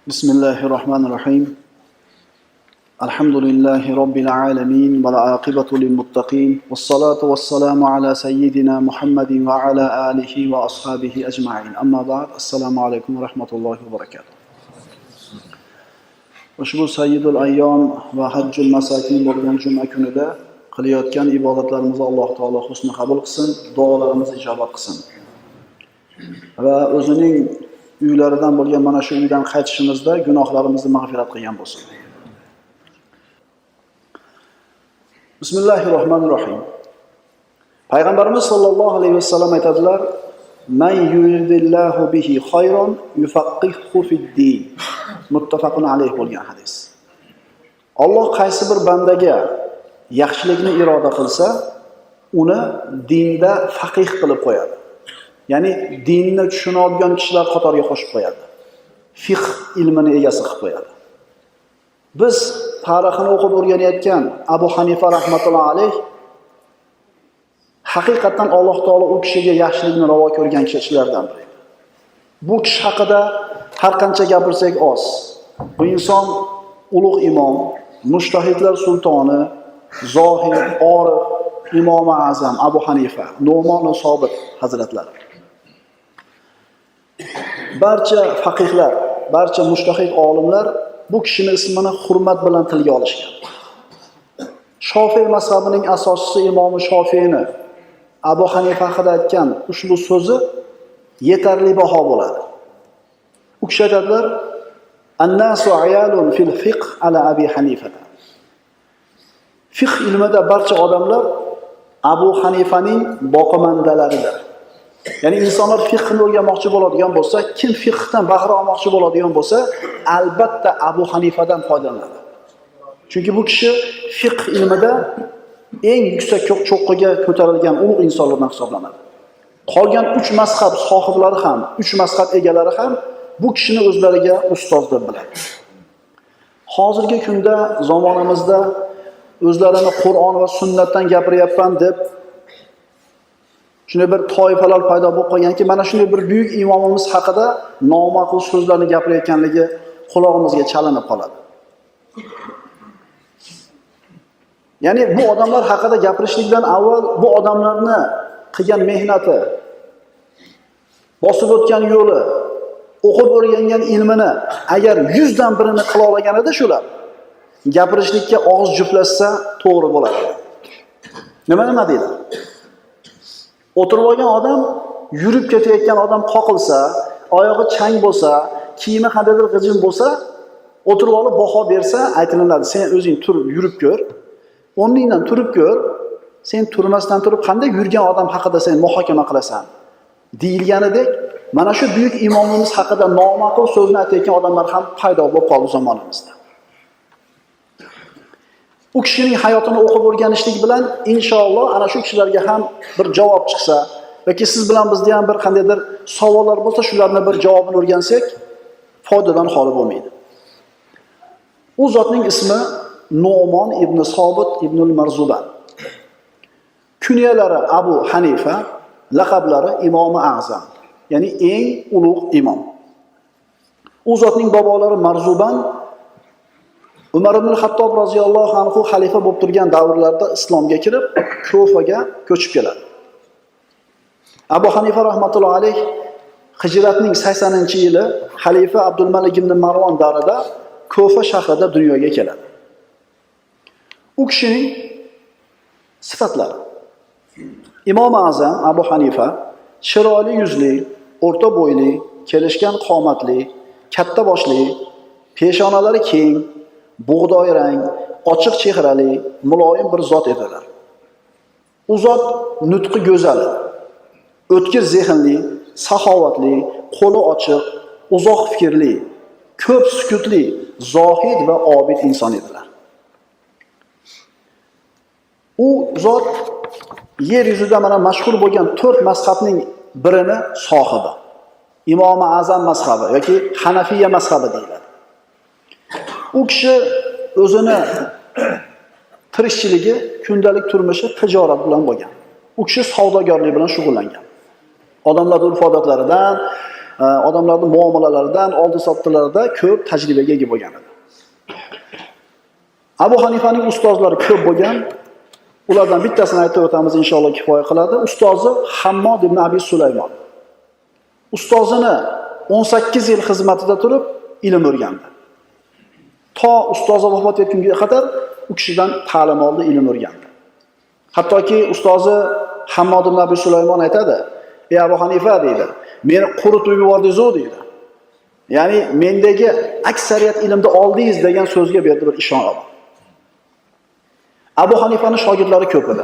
بسم الله الرحمن الرحيم. الحمد لله رب العالمين والعاقبة للمتقين والصلاة والسلام على سيدنا محمد وعلى آله وأصحابه أجمعين. أما بعد، السلام عليكم ورحمة الله وبركاته. Ushbu Sayyidul Ayyom va Hajjul Masakin bo'lgan juma kunida qilayotgan ibodatlarimizni Alloh taolo husni qabul qilsin, duolarimizni ijobat qilsin. Va o'zining uylaridan bo'lgan mana shu uydan qaytishimizda gunohlarimizni mag'firat qilgan bo'lsin. Bismillahirrohmanirrohim. Payg'ambarimiz sollallohu alayhi vasallam aytadilar: "Man yuridillahu bihi khayron yufaqqihhu fid-din." Muttafaqun alayh bo'lgan hadis. Alloh qaysi bir bandaga yaxshilikni iroda qilsa, uni dinda faqih qilib qo'yadi. Ya'ni dinni tushunadigan kishilar qatoriga qo'shib qo'yadi. Fiqh ilmini egasi qilib qo'yadi. Biz tarixini o'qib o'rganayotgan Abu Hanifa rahmatullohi alayh haqiqatan Alloh taolo u kishiga yaxshilikni ravo ko'rgan kishilardan biri. Bu kishi haqida har qancha gapirsak oz. Bu inson ulug' imom, mujtahidlar sultoni, zohid, orif, Imomi Azam Abu Hanifa, Nu'mon Sobit hazratlari. Barcha faqihlar, barcha mujtahid olimlar bu kishining ismini hurmat bilan tilga olishgan. Shofiy mazhabining asoschisi Imomi Shofiyni Abu Hanifa haqida aytgan ushbu so'zi yetarli baho bo'ladi. U kishi aytadilar: "An-nasu ayalun fil fiqh ala Abi Hanifa." Fiqh ilmida barcha odamlar Abu Hanifaning boqimandalaridir. Ya'ni insonlar fiqhni o'rganmoqchi bo'ladigan bo'lsa, kim fiqhdan bahra olmoqchi bo'ladigan bo'lsa, albatta Abu Hanifadan foydalanadi. Chunki bu kishi fiqh ilmida eng yuksak cho'qqiga ko'tarilgan ulug' insonlardan hisoblanadi. Qolgan 3 mazhab sohiblari ham, 3 mazhab egalari ham bu kishini o'zlariga ustoz deb biladi. Hozirgi kunda zamonamizda o'zlarini Qur'on va sunnatdan gapiryapman deb shunday bir toifalar paydo bo'lib qolganki, mana shunday bir buyuk imomimiz haqida noma'qul so'zlarni gapirayotganligi qulog'imizga chalinib qoladi. Ya'ni bu odamlar haqida gapirishlikdan avval bu odamlarni qilgan mehnati, bosib o'tgan yo'li, o'qib o'rgangan ilmini agar 100 dan birini qila olganida shular gapirishlikka og'iz juflashsa to'g'ri bo'ladi. Nima deydi? O'tirib olgan odam, yurib ketayotgan odam qoqilsa, oyog'i chang bo'lsa, kiyimi qandaydir g'ijim bo'lsa, o'tirib olib baho bersa, aytilinadi: "Sen o'zing turib yurib ko'r, o'rningdan turib ko'r, sen turmasdan turib qanday yurgan odam haqida sen muhokama qilasan?" deyilganidek, mana shu buyuk imomimiz haqida noma'qul so'zni aytayotgan odamlar ham paydo bo'lib qoldi zamonamizda. U kishining hayotini o'qib o'rganishlik bilan inshaalloh ana shu kishilarga ham bir javob chiqsa yoki siz bilan bizda ham bir qandaydir savollar bo'lsa, shularni bir javobini o'rgansak, foydadan xoli bo'lmaydi. U zotning ismi Nu'mon ibn Sobit ibn al-Marzuban. Kunyalari Abu Hanifa, laqablari Imomi A'zam, ya'ni eng ulug' imom. U zotning bobolari Marzuban Umar ibn Xattob roziyallohu anhu xalifa bo'lib turgan davrlarda islomga kirib, Kufaga ko'chib keladi. Abu Hanifa rahmatullohi alayh hijratning 80-yili xalifa Abdulmalik ibn Marvon davrida Kufa shahrida dunyoga keladi. U kishining sifatlari: Imom Azam Abu Hanifa chiroyli yuzli, o'rta bo'yli, kelishgan qomatli, katta boshli, peshonalari keng, bug'doy rang, ochiq chehrali, muloyim bir zot edilar. U zot nutqi go'zal, o'tkir zehnli, saxovatli, qo'li ochiq, uzoq fikrli, ko'p sukutli, zohid va obid inson edilar. U zot yer yuzida mana mashhur bo'lgan 4 mazhabning birini sohibi. Imomi Azam mazhabi yoki Hanafiya mazhabi deyiladi. U kishi o'zini tirikchiligi, kundalik turmushi tijorat bilan bo'lgan. U kishi savdogarlik bilan shug'ullangan. Odamlar urf-odatlaridan, odamlarning muomalalaridan, oldi-sotdilarida ko'p tajribaga ega bo'lgan edi. Abu Hanifaning ustozlari ko'p bo'lgan. Ulardan bittasini aytib o'tamiz, inshaalloh kifoya qiladi. Ustozi Hammod ibn Abi Sulaymon. Ustozini 18 yil xizmatida turib ilm o'rgandi. To ustozi vafot etgunga qadar u kishidan ta'lim oldi, ilm o'rgandi. Hattoki ustozi Hammod ibn Abi Sulaymon aytadi: "Ey Abu Hanifa" deydi, "Meni quritib yubordingiz-u" deydi. Ya'ni mendagi aksariyat ilmni oldingiz degan so'zga berdi bir ishora. Abu Hanifaning shogirdlari ko'p edi.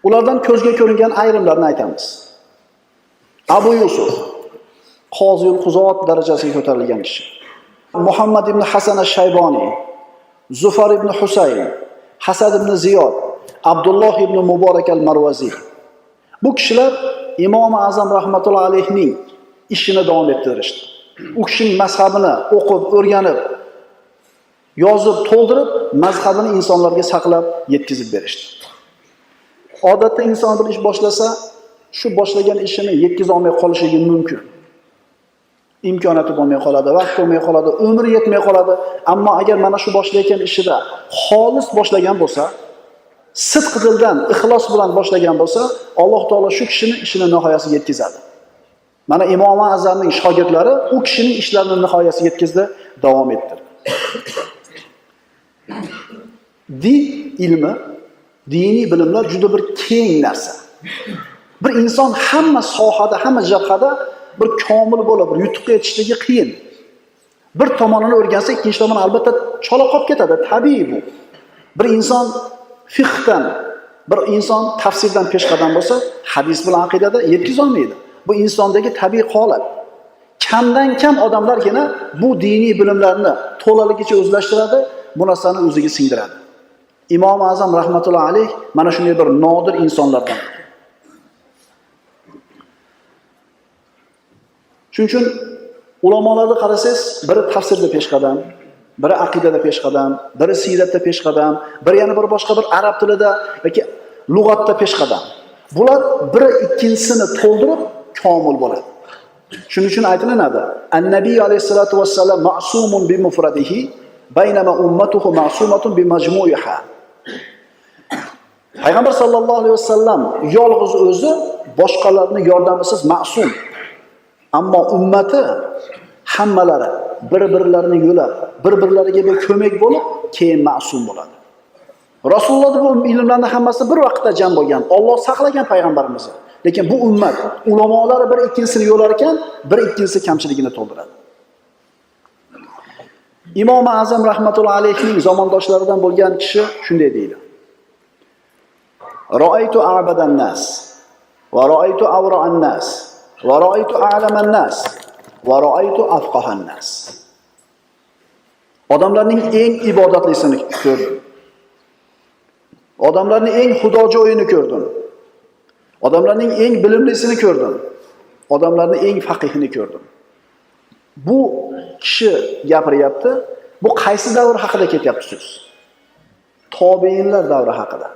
Ulardan ko'zga ko'ringan ayrimlarini aytamiz. Abu Yusuf Qoziyul Quzot darajasiga ko'tarilgan kishi. Muhammad ibn Hasan ash-Shayboniy, Zufar ibn Husayn, Hasad ibn Ziyod, Abdulloh ibn Muborak al-Marvaziy. Bu kishilar Imom Azam rahmatullohi alayhining ishini davom ettirishdi. U kishining mazhabini o'qib, o'rganib, yozib, to'ldirib, mazhabini insonlarga saqlab yetkazib berishdi. Odatda inson bir ish boshlasa, shu boshlagan ishini yetkaza olmay qolishligi mumkin. Imkoniyati bo'lmay qoladi, vaqt bo'lmay qoladi, umri yetmay qoladi. Ammo agar mana shu boshlayotgan ishida xolis boshlagan bo'lsa, sidq dildan, ixlos bilan boshlagan bo'lsa, Alloh taolo shu kishini ishini nihoyasiga yetkazadi. Mana Imom Azamning shogirdlari u kishining ishlarini nihoyasiga yetkazdi, davom ettirdi. Din ilmi, diniy bilimlar juda bir keng narsa. Bir inson hamma sohada, hamma jabhada bir komil bo'lib, bir yutuqqa yetishligi qiyin. Bir tomonini o'rgansa, ikkinchi tomoni albatta chola qolib ketadi, tabiiy bu. Bir inson fiqhdan, bir inson tafsirdan peshqadam bo'lsa, hadis bilan aqidada yetkiza olmaydi. Bu insondagi tabiiy holat. Kamdan kam odamlargina bu diniy bilimlarni to'laligicha o'zlashtiradi, bu narsani o'ziga singdiradi. Imom Azam rahmatullohi alayh mana shunday bir nodir insonlardan. Shuning uchun ulamolarni qarasangiz, biri tafsirda peshqadam, biri aqidada peshqadam, biri siyratda peshqadam, biri yana bir boshqa bir arab tilida yoki lug'atda peshqadam. Bular biri ikkinchisini to'ldirib komil bo'ladi. Shuning uchun aytilinadi: An-nabiy alayhisolatu vassalam ma'sumun bi mufradihi, baynama ummatuhu ma'sumatun bi majmu'iha. Payg'ambar sallallohu alayhi vasallam yolg'iz o'zi boshqalarning yordamisiz ma'sum. Ammo ummati hammalari bir-birlarini yo'lab, bir-birlariga bir ko'mak bo'lib, keyin ma'sum bo'ladi. Rasululloh bu ilmlarning hammasi bir vaqtda jam bo'lgan. Alloh saqlagan payg'ambarimizni. Lekin bu ummat ulamolari bir ikkinchisini yo'lar ekan, bir ikkinchisi kamchiligini to'ldiradi. Imom Azam rahmatullohi alayhining zamondoshlaridan bo'lgan kishi shunday deydi: Ra'aytu a'badan nas va ra'aytu awra'an nas va ra'aytu a'laman nas va ra'aytu afqahan nas. Odamlarning eng ibodatlisini ko'rdim. Odamlarning eng xudojo'yini ko'rdim. Odamlarning eng bilimlisini ko'rdim. Odamlarning eng faqihini ko'rdim. Bu kishi gapiryapti. Bu qaysi davr haqida ketyapti so'z? Tobiinlar davri haqida.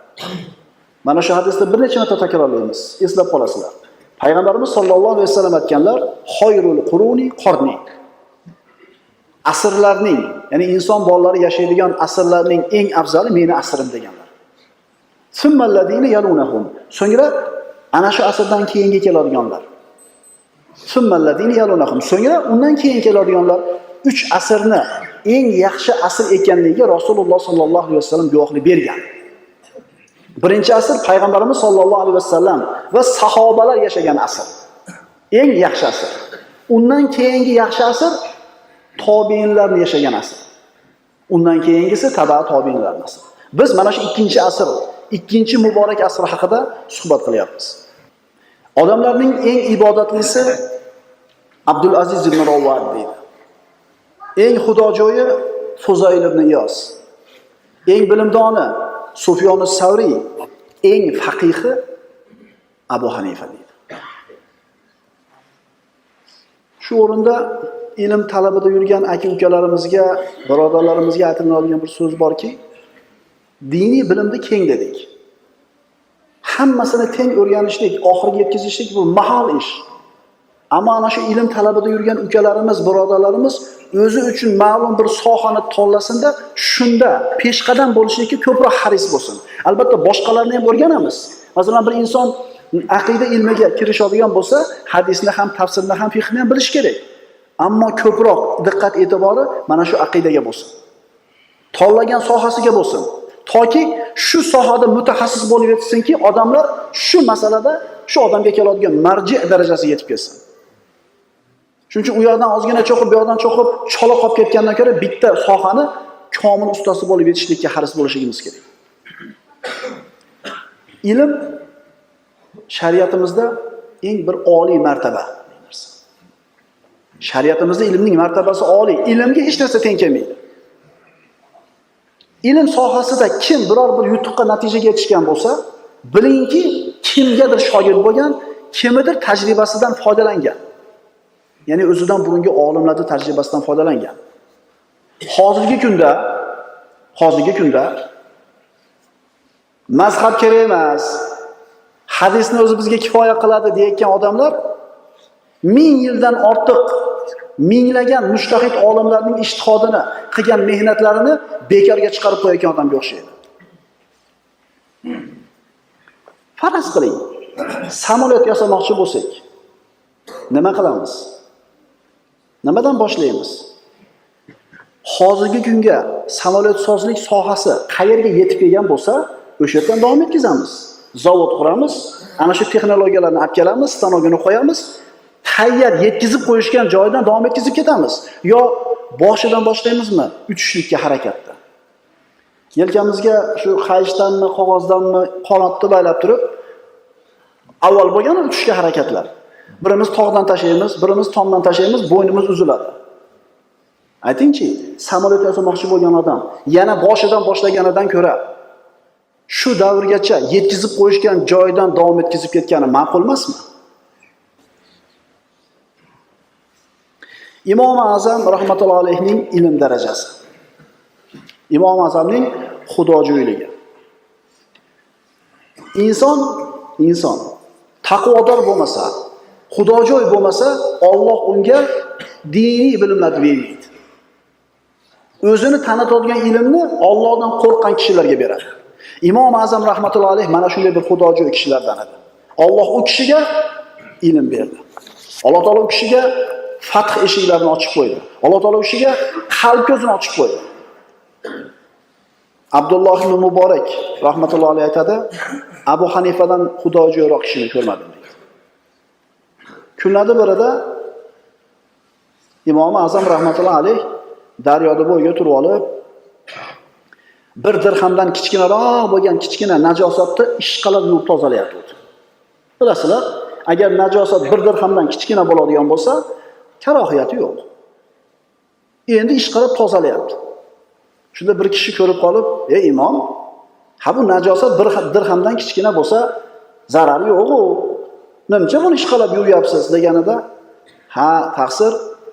Mana shu hadisda bir necha marta takrorlaymiz, eslab qolasizlar. Payg'ambarimiz sollallohu alayhi vasallam aytganlar: "Xoyrul quruni qarni." Asrlarning, ya'ni inson bolalari yashaydigan asrlarning eng afzali meni asrim deganlar. Summalladina yalunahum. So'ngra ana shu asrdan keyingi keladiganlar. Summalladina yalunahum. So'ngra undan keyin keladiganlar 3 asrni eng yaxshi asr ekanligiga Rasululloh sollallohu alayhi vasallam guvohlik bergan. Birinchi asr payg'ambarimiz sollallohu alayhi vasallam va sahobalar yashagan asr. Eng yaxshi asr. Undan keyingi yaxshi asr tobiinlarni yashagan asr. Undan keyingisi taba tobiinlarning asri. Biz mana shu ikkinchi asr, ikkinchi muborak asr haqida suhbat qilyapmiz. Odamlarning eng ibodatlisi Abdulaziz ibn Ravvad deydi. Eng xudojo'yi Fuzayl ibn Iyos. Eng bilimdoni Sufyon as-Savriy, eng faqihi Abu Hanifa deydi. Shu o'rinda ilm talabida yurgan aka-ukalarimizga, birodarlarimizga aytiladigan bir so'z borki, diniy bilimni keng dedik. Hammasini teng o'rganishlik, oxiriga yetkazishlik bu mahal ish. Ammo ana shu ilm talabida yurgan ukalarimiz, birodarlarimiz o'zi uchun ma'lum bir sohani tanlasinda, shunda peshqadam bo'lishlikka ko'proq haris bo'lsin. Albatta boshqalarni ham o'rganamiz. Masalan, bir inson aqida ilmiga kirishadigan bo'lsa, hadisni ham, tafsirni ham, fiqhni ham bilish kerak. Ammo ko'proq diqqat e'tibori mana shu aqidaga bo'lsin. Tanlagan sohasiga bo'lsin. Toki shu sohada mutaxassis bo'lib yetishsinki, odamlar shu masalada shu odamga keladigan marji darajasiga yetib kelsin. Shuning uchun u yoqdan ozgina cho'qib, bu yoqdan cho'qib, chola qolib ketgandan ko'ra bitta sohani komil ustasi bo'lib yetishlikka haris bo'lishimiz kerak. Ilm shariatimizda eng bir oliy martaba. Shariatimizda ilmning martabasi oliy. Ilmga hech narsa teng kelmaydi. Ilm sohasida kim biror bir yutuqqa, natijaga yetishgan bo'lsa, bilingki, kimgadir shogird bo'lgan, kimidir tajribasidan foydalangan. Ya'ni o'zidan burungi olimlarning tajribasidan foydalangan. Hozirgi kunda mazhab kerak emas, hadisni o'zi bizga kifoya qiladi deyotgan odamlar 1000 yildan ortiq minglagan mujtahid olimlarning ijtihodini, qilgan mehnatlarini bekorga chiqarib qo'yayotgan odamga o'xshaydi. Faraz qiling, samolyot yasamoqchi bo'lsak, nima qilamiz? Nimadan boshlaymiz? Hozirgi kunga samolyotsozlik sohasi qayerga yetib kelgan bo'lsa, o'sha yerdan davom etkazamiz. Zavod quramiz, ana shu texnologiyalarni olib kelamiz, stanogini qo'yamiz, tayyor yetkazib qo'yishgan joydan davom etkazib ketamiz. Yo boshidan boshlaymizmi uchishlikka harakatda? Yelkamizga shu qayishdanmi, qog'ozdanmi qanotni baylab turib, avval bo'lgan uchishga harakatlar. Birimiz tog'dan tashlaymiz, birimiz tomdan tashlaymiz, bo'ynimiz uziladi. Aytingchi, samolyot yasamoqchi bo'lgan odam yana boshidan boshlaganidan ko'ra shu davrgacha yetkazib qo'yishgan joyidan davom etkazib ketgani ma'qul emasmi? Imom Azam rahmatullohi alayhining ilm darajasi. Imom Azamning xudojo'yligi. İnson taqvodor bo'lmasa, xudojo'y bo'lmasa, Alloh unga diniy bilimlarni bermaydi. O'zini tanitadigan ilmni Allohdan qo'rqqan kishilarga beradi. Imom Azam rahmatullohi alayhi mana shunday bir xudojo'y kishilardan edi. Alloh u kishiga ilm berdi. Alloh taolo u kishiga fath eshiklarini ochib qo'ydi. Alloh taolo u kishiga qalb ko'zini ochib qo'ydi. Abdulloh ibn Muborak rahmatullohi alayhi aytadi, Abu Hanifadan xudojo'yroq kishini ko'rmadim deydi. Kunlarda birida Imom Azam rahmatullohi alayhi daryoda bo'yiga turib olib, bir dirhamdan kichkinaroq bo'lgan kichkina najosatni ishqalab yuvib tozalayapti. Bilasizlar, agar najosat bir dirhamdan kichkina bo'ladigan bo'lsa, karohiyati yo'q. Endi ishqalab tozalayapti. Shunda bir kishi ko'rib qolib, "Ey imom, ha bu najosat bir dirhamdan kichkina bo'lsa, zarari yo'q-u. Nimcha buni ishqalab yuvyapsiz?" deganida, "Ha, taqsir,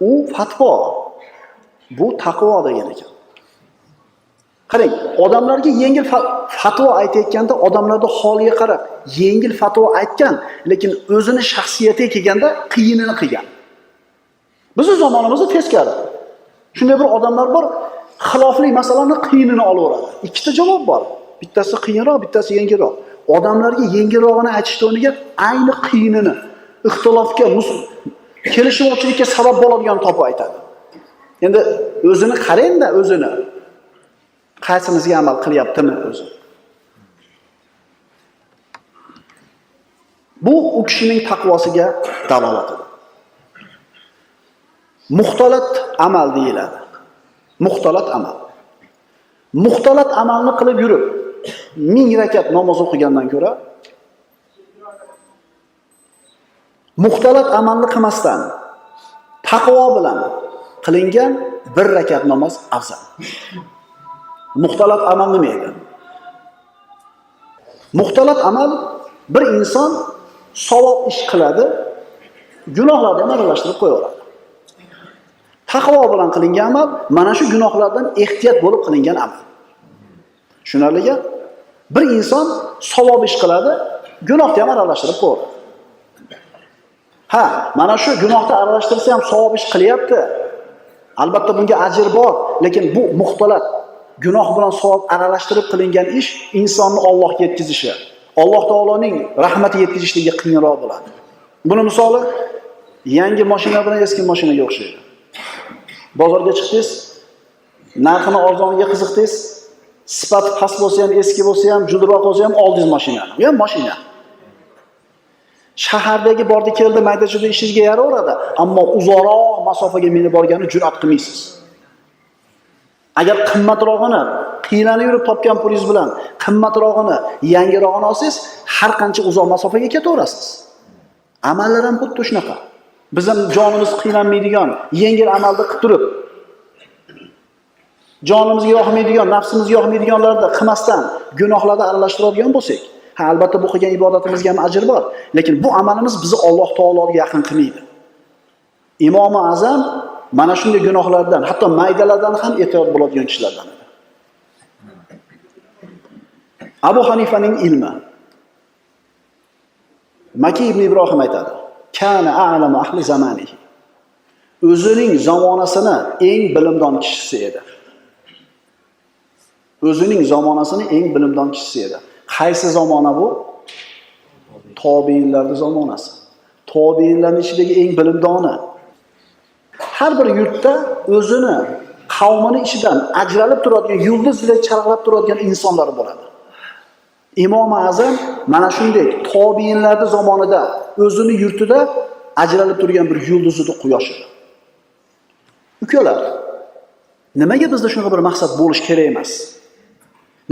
u fatvo. Bu taqvo" degan ekan. Qarang, odamlarga yengil fatvo aytayotganda odamlarda holiga qarab yengil fatvo aytgan, lekin o'zini shaxsiyatiga kelganda qiyinini qilgan. Bizning zamonimizda teskari. Shunday bir odamlar bor, xilofli masalani qiyinini olaveradi. Ikkita javob bor. Bittasi qiyinroq, bittasi yengilroq. Odamlarga yengilrog'ini aytishni o'rniga ayni qiyinini, ixtilofga, kelishmovchilikka sabab bo'ladigan topib aytadi. Endi o'zini qarang-da, o'zini. Qaysimizga amal qilyaptimi o'zi? Bu u kishining taqvosiga dalolat edi. Muxtalat amal deyiladi. Muxtalat amal. Muxtalat amalni qilib yurib, 1000 rakat namoz o'qigandan ko'ra muxtalat amalni qilmasdan taqvo bilan qilingan bir rakat namoz afzal. Muxtalat amal nima edi? Muxtalat amal bir inson savob ish qiladi, gunohlarni ham aralashtirib qo'yaveradi. Taqvo bilan qilingan amal mana shu gunohlardan ehtiyot bo'lib qilingan amal. Shunarliga bir inson savob ish qiladi, gunohni ham aralashtirib qo'yadi. Ha, mana shu gunohni aralashtirsa ham savob ish qilyapti. Albatta bunga ajr bor, lekin bu muxtalat gunoh bilan savob aralashtirib qilingan ish insonni Allohga yetkazishi, Alloh taoloning rahmatiga yetkazishligi qiyinroq bo'ladi. Buni misoli yangi mashina bilan eski mashinaga o'xshaydi. Bozorga chiqdingiz, narxini arzoniga qiziqdingiz, sifati past bo'lsa ham, eski bo'lsa ham, judiroq bo'lsa ham oldingiz mashinani. Bu ham mashina. Shahardagi bordi keldi mayda-chuyda ishingizga yaraveradi, ammo uzoqroq masofaga minib borgani jur'at qilmaysiz. Agar qimmatrog'ini qiylanib yurib topgan pulingiz bilan qimmatrog'ini, yangirog'ini olsangiz, har qancha uzoq masofaga ketaverasiz. Amallar ham xuddi shunaqa. Biz ham jonimiz qiylanmaydigan, yengil amalni qilib turib, jonimizga yoqmaydigan, nafsimizga yoqmaydiganlarni qilmasdan gunohlarda aralashtiradigan bo'lsak, ha, albatta bu qilgan ibodatimizga ham ajr bor, lekin bu amalimiz bizni Alloh taologa yaqin qilmaydi. Imom Azam mana shunday gunohlardan, hatto maydalardan ham ehtiyot bo'ladigan kishilardan edi. Abu Hanifaning ilmi. Maki ibn Ibrohim aytadi: "Kana a'lamu ahli zamanihi." O'zining zamonasini eng bilimdon kishisi edi. O'zining zamonasini eng bilimdon kishisi edi. Qaysi zamona bu? Tobiinlarning zamonasi. Tobiinlarning ichidagi eng bilimdoni. Har bir yurtda o'zini qavmini ichidan ajralib turadigan, yulduzday charaqlab turadigan insonlar bo'ladi. Imom Azam mana shunday tobiinlarning zamonida o'zini yurtida ajralib turgan bir yulduz edi, quyosh edi. Ukalar, nimaga bizda shunaqa bir maqsad bo'lish kerak emas?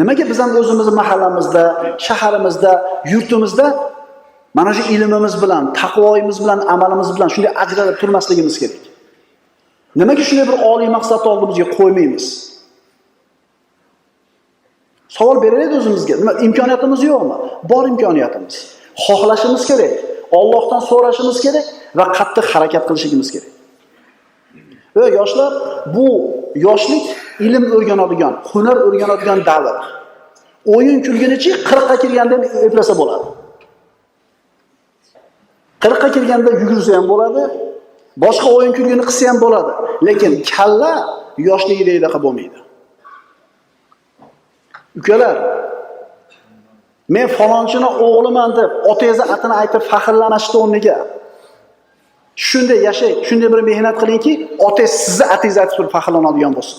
Nimaga biz ham o'zimizni mahallamizda, shaharimizda, yurtimizda mana shu ilmimiz bilan, taqvoimiz bilan, amalimiz bilan shunday ajralib turmasligimiz kerak? Nimaga shunday bir oliy maqsadni oldimizga qo'ymaymiz? Savol beraylik o'zimizga. Nima, imkoniyatimiz yo'qmi? Bor imkoniyatimiz. Xohlashimiz kerak, Allohdan so'rashimiz kerak va qattiq harakat qilishimiz kerak. Ey yoshlar, bu yoshlik ilm o'rganadigan, hunar o'rganadigan davr. O'yin kulginichi 40 ga kirganda ham eplasa bo'ladi. 40 ga kirganda yugursa ham bo'ladi, boshqa o'yin kulgini qilsa ham bo'ladi, lekin kalla yoshligidagidaqa bo'lmaydi. Ukalar, men falonchini o'g'liman deb otangizni atini aytib faxrlanishni o'rniga shunday yashang, shunday bir mehnat qilingki, otangiz sizni atingizni aytib turib faxrlanadigan bo'lsin.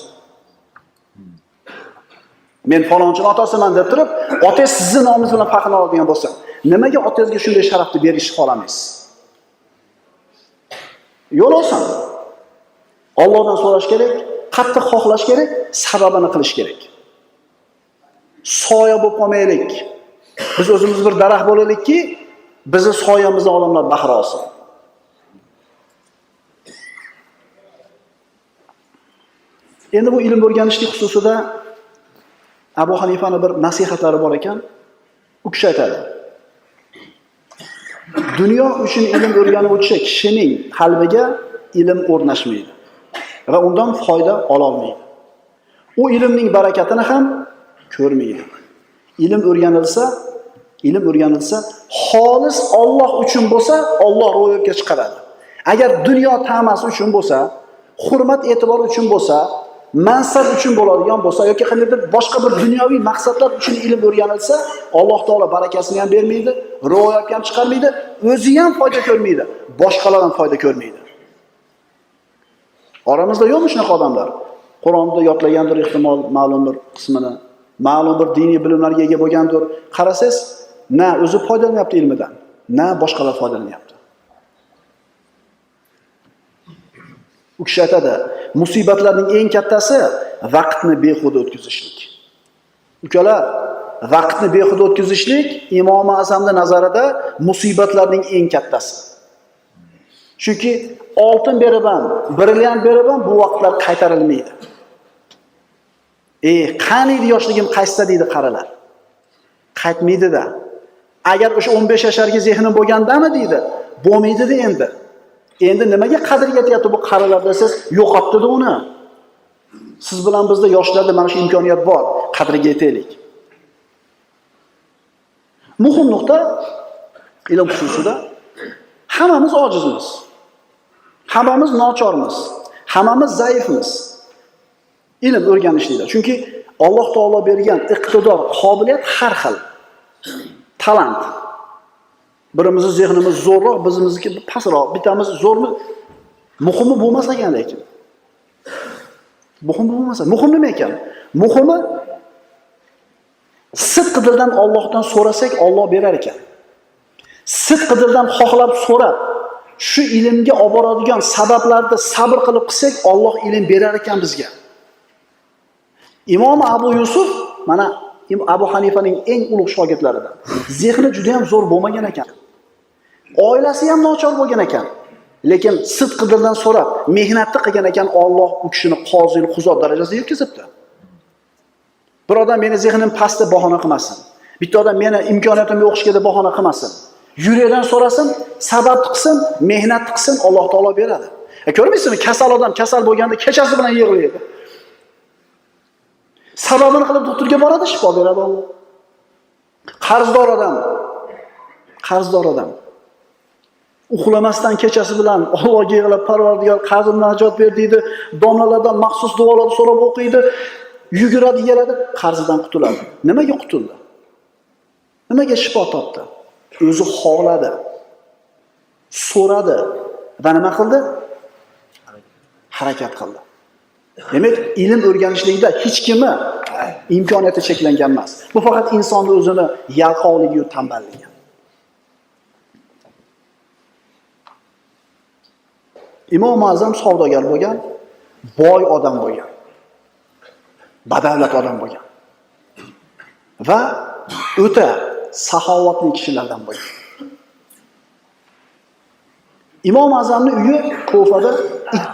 Men falonchini otasiman deb turib, otangiz sizni nomingiz bilan faxrlanadigan bo'lsin. Nimaga otangizga shunday sharafni berishni xohlamaysiz? Yo'l olsin. Allohdan so'rash kerak, qattiq xohlash kerak, sababini qilish kerak. Soya bo'lib qolmaylik. Biz o'zimiz bir daraxt bo'laylikki, bizni soyamizdan odamlar bahra olsin. Endi bu ilm o'rganishlik xususida Abu Hanifani bir nasihatlari bor ekan. U kishi aytadi: dunyo uchun ilm o'rganuvchi kishining qalbiga ilm o'rnashmaydi va undan foyda ola olmaydi. U ilmning barakatini ham ko'rmaydi. Ilm o'rganilsa, xolis Alloh uchun bo'lsa, Alloh ro'yobga chiqaradi. Agar dunyo ta'masi uchun bo'lsa, hurmat e'tibor uchun bo'lsa, mansab uchun bo'ladigan bo'lsa yoki qandaydir boshqa bir dunyoviy maqsadlar uchun ilm o'rganilsa, Alloh taolo barakasini ham bermaydi, ro'yobga ham chiqarmaydi, o'zi ham foyda ko'rmaydi, boshqalar ham foyda ko'rmaydi. Oramizda yo'qmi shunaqa odamlar? Qur'onni yodlagandir ehtimol ma'lum bir qismini, ma'lum bir diniy bilimlarga ega bo'lgandir. Qarasangiz, na o'zi foydalanyapti ilmidan, na boshqalar foydalanyapti. U kishi aytadi, musibatlarning eng kattasi vaqtni behuda o'tkazishlik. Ukalar, vaqtni behuda o'tkazishlik Imom Azamning nazarida musibatlarning eng kattasi. Chunki oltin berib ham, brilliant berib ham bu vaqtlar qaytarilmaydi. Qani edi yoshligim qaytsa deydi qarilar. Qaytmaydi-da. Agar o'sha 15 yasharga zehnim bo'lgandami deydi, bo'lmaydi-da endi. Endi nimaga qadr yetyapti bu qarilar desangiz, yo'qotdi-da uni. Siz bilan bizda yoshlarda mana shu imkoniyat bor, qadriga yetaylik. Muhim nuqta ilm xususida Hammamiz ojizmiz. Hammamiz nochormiz. Hammamiz zaifmiz. Ilm o'rganishlikda. Chunki Alloh taolo bergan iqtidor, qobiliyat har xil. Talant. Birimizni zehnimiz zo'rroq, bizimizniki pastroq, bittamiz zo'rmi? Muhimi bo'lmas ekan lekin. Muhimi bo'lmasa, muhim nima ekan? Muhimi sidq dildan Allohdan so'rasak, Alloh berar ekan. Sidq dildan xohlab so'rab, shu ilmga olib boradigan sabablarni sabr qilib qilsak, Alloh ilm berar ekan bizga. Imom Abu Yusuf mana Abu Hanifaning eng ulug' shogirdlaridan. Zehni juda ham zo'r bo'lmagan ekan. Oilasi ham nochor bo'lgan ekan. Lekin sidq dildan so'rab, mehnatni qilgan ekan, Alloh u kishini qozil xuzot darajasiga yetkazibdi. Bir odam meni zehnim past deb bahona qilmasin. Bitta odam meni imkoniyatim yo'q deb bahona qilmasin. Yurakdan so'rasin, sabab qilsin, mehnat qilsin, Alloh taolo beradi. Ko'rmaysizmi, kasal odam kasal bo'lganda kechasi bilan yig'laydi. Sababini qilib doktorga boradi, shifo beradi Alloh. Qarzdor odam, qarzdor odam uxlamasdan kechasi bilan Allohga yig'lab, Parvardigor qarzimni najot ber deydi, domlalardan maxsus duolarni so'rab o'qiydi, yuguradi, yeladi, qarzidan qutuladi. Nimaga qutuldi? Nimaga shifo topdi? O'zi xohladi, so'radi va nima qildi? Harakat qildi. Demak, ilm o'rganishlikda hech kimni imkoniyati cheklangan emas. Bu faqat insonning o'zini yalqovligi va tanballigi. Imom Azam savdogar bo'lgan, boy odam bo'lgan, badavlat odam bo'lgan va o'ta saxovatli kishilardan bo'lgan. Imom Azamning uyi Kufada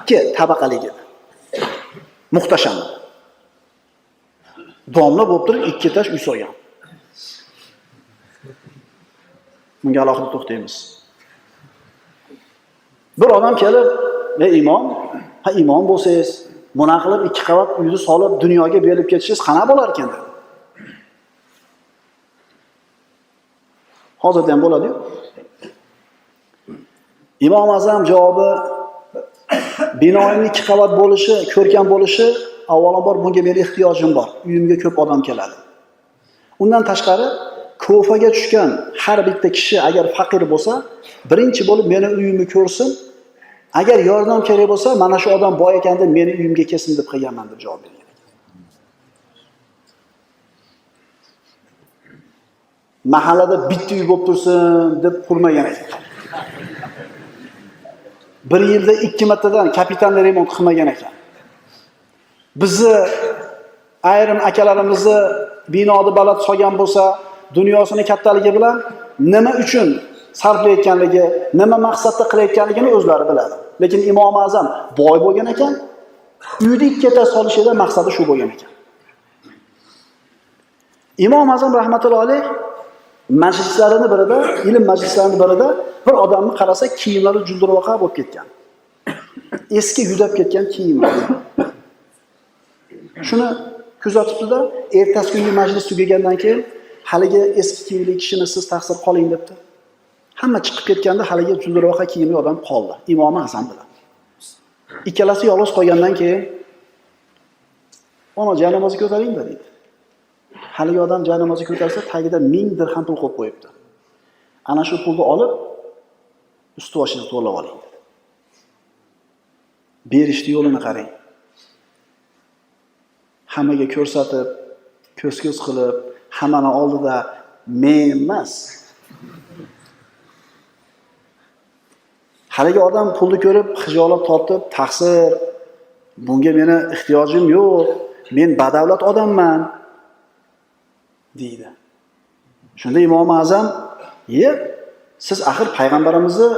2 tabaqali edi. Muhtasham. Domla bo'lib turib 2 etaj uy solgan. Bunga alohida to'xtaymiz. Bir odam kelib, "Ey imom, ha imom bo'lsangiz, buna qilib 2 qavat uyni solib dunyoga berib ketishingiz qana bo'lar ekan?" dedi. Hozirda ham bo'ladi-yu. Imom Azam javobi: binoimning 2 qavat bo'lishi, ko'rkam bo'lishi, avvalambor bunga meni ehtiyojim bor. Uyimga ko'p odam keladi. Undan tashqari Kufaga tushgan har bitta kishi agar faqir bo'lsa, birinchi bo'lib meni uyimni ko'rsin. Agar yordam kerak bo'lsa, mana shu odam boy ekan deb meni uyimga kelsin deb qilganman deb javob bergan. Mahallada bitta uy bo'lib tursin deb qurmagan ekan. Bir yilda 2 martadan kapital remont qilmagan ekan. Bizni ayrim akalarimizni binoni baland solgan bo'lsa, dunyosini kattaligi bilan nima uchun sarflayotganligi, nima maqsadda qilayotganligini o'zlari biladi. Lekin Imom Azam boy bo'lgan ekan, uyni 2 etaj solishida maqsadi shu bo'lgan ekan. Imom Azam rahmatullohi alayh majlislarini birida, ilm majlislarini birida bir odamni qarasa kiyimlari juldirvaqa bo'lib ketgan. Eski yudab ketgan kiyimlar. Shuni kuzatibdi-da, ertasi kungi majlis tugagandan keyin haligi eski kiyimli kishini siz taqsir qoling debdi. Hamma chiqib ketganda haligi juldirvaqa kiyimli odam qoldi, Imom Azam bilan. Ikkalasi yolg'iz qolgandan keyin "Ona janomazni ko'taring-da" deydi. Haligi odam janomazni ko'tarsa, tagida 1000 dirham pul qo'yib qo'yibdi. Ana shu pulni olib usti boshini to'lab oling dedi. Berishni yo'lini qarang. Hammaga ko'rsatib, ko'z-ko'z qilib, hammani oldida men emas. Haligi odam pulni ko'rib, xijolat tortib, taqsir, bunga meni ehtiyojim yo'q, men badavlat odamman deydi. Shunda Imom Azam, "Siz axir payg'ambarimizni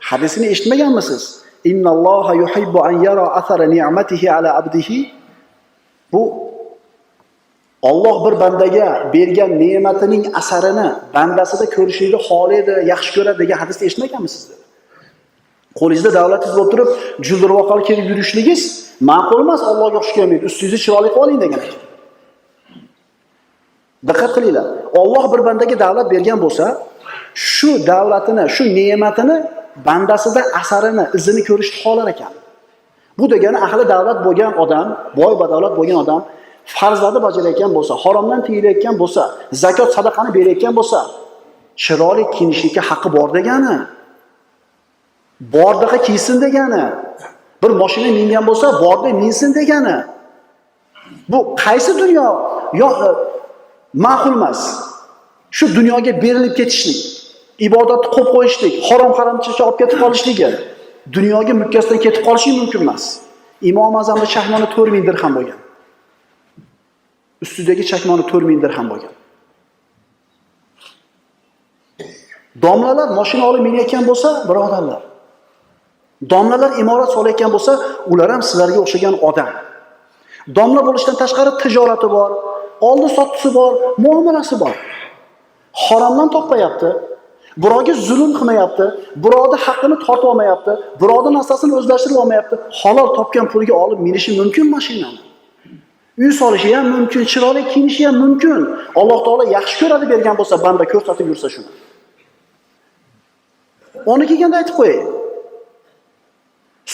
hadisini eshitmaganmisiz? Innalloha yuhibbu an yara athara ni'matihi ala abdihi." Bu Alloh bir bandaga bergan ne'matining asarini bandasida ko'rishlikni xohlaydi, yaxshi ko'radi degan hadisni eshitmaganmisiz dedi. Qo'lingizda davlatingiz bo'lib turib, juldirvoqali kelib yurishligingiz ma'qul emas, Allohga xush kelmaydi. Ustingizni chiroyli qilib oling degan ekan. Diqqat qilinglar. Alloh bir bandaga davlat bergan bo'lsa, shu davlatini, shu ne'matini bandasida asarini, izini ko'rishni xohlar ekan. Bu degani ahli davlat bo'lgan odam, boy badavlat bo'lgan odam farzlarni bajarayotgan bo'lsa, haromdan tiyilayotgan bo'lsa, zakot sadaqani berayotgan bo'lsa, chiroyli kiyinishlikka haqqi bor degani. Bordaqa kiysin degani. Bir mashina mingan bo'lsa, borda minsin degani. Bu qaysi dunyo yo ma'qul emas. Shu dunyoga berilib ketishlik, ibodatni qo'yib qo'yishlik, harom-haromchilikka olib ketib qolishligi, dunyoga mukkasidan ketib qolishi mumkin emas. Imom Azamning chakmoni 4000 dirham bo'lgan. Ustidagi chakmoni 4000 dirham bo'lgan. Domlalar mashina olib minayotgan bo'lsa, birodarlar, domlalar imorat solayotgan bo'lsa, ular ham sizlarga o'xshagan odam. Domla bo'lishdan tashqari tijorati bor, oldi-sotdisi bor, muomalasi bor. Haromdan topmayapti, birovga zulm qilmayapti, birovni haqqini tortib olmayapti, birovning narsasini o'zlashtirib olmayapti. Halol topgan pulga olib minishi mumkin mashinani. Uy solishi ham mumkin, chiroyli kiyinishi ham mumkin. Alloh taolo yaxshi ko'radi bergan bo'lsa, banda ko'rsatib yursa shuni. Uni kelganda aytib qo'yay.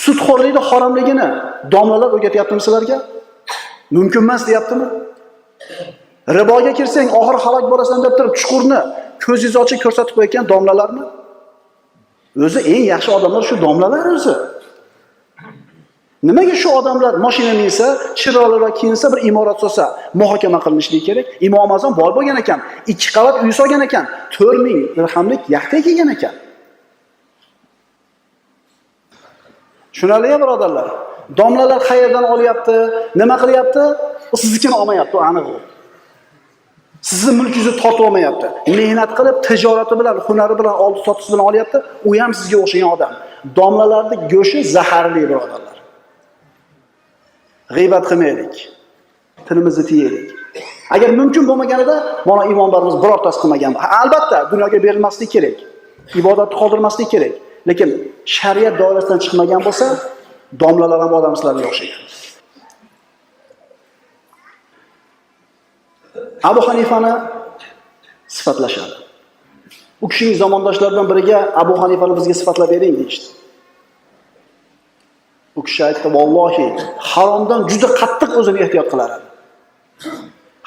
Sudxo'rlikni haromligini domlalar o'rgatyaptimi sizlarga? Mumkin emas deyaptimi? Riboga kirsang oxiri halok bo'lasan deb turib chuqurni ko'zingiz ochiq ko'rsatib qo'ygan domlalarmi? O'zi eng yaxshi odamlar shu domlalar o'zi. Nimaga shu odamlar mashina minsa, chiroyliroq kiyinsa, bir imorat solsa, muhokama qilinishligi kerak? Imom Azam boy bo'lgan ekan, 2 qavat uy solgan ekan, 4000 dirhamlik yaxta kiygan ekan. Tushunarlimi birodarlar? Domlalar qayerdan olyapti, nima qilyapti? U siznikini olmayapti, u aniq u. Sizni mulkingizni tortib olmayapti. Mehnat qilib, tijorati bilan, hunari bilan, oldi-sotdisi bilan olyapti. U ham sizga o'xshagan odam. Domlalarning go'shti zaharli birodarlar. G'iybat qilmaylik. Tilimizni tiyaylik. Agar mumkin bo'lmaganida, mana imomlarimiz birortasi qilmagan. Albatta, dunyoga berilmaslik kerak. Ibodatni qoldirmaslik kerak. Lekin shariat doirasidan chiqmagan bo'lsa, domlalar ham odam sizlarga o'xshagan. Abu Hanifani sifatlashadi. U kishining zamondoshlaridan biriga Abu Hanifani bizga sifatlab bering deyishdi. U kishi aytdi: "Vallohi, haromdan juda qattiq o'zini ehtiyot qilar edi."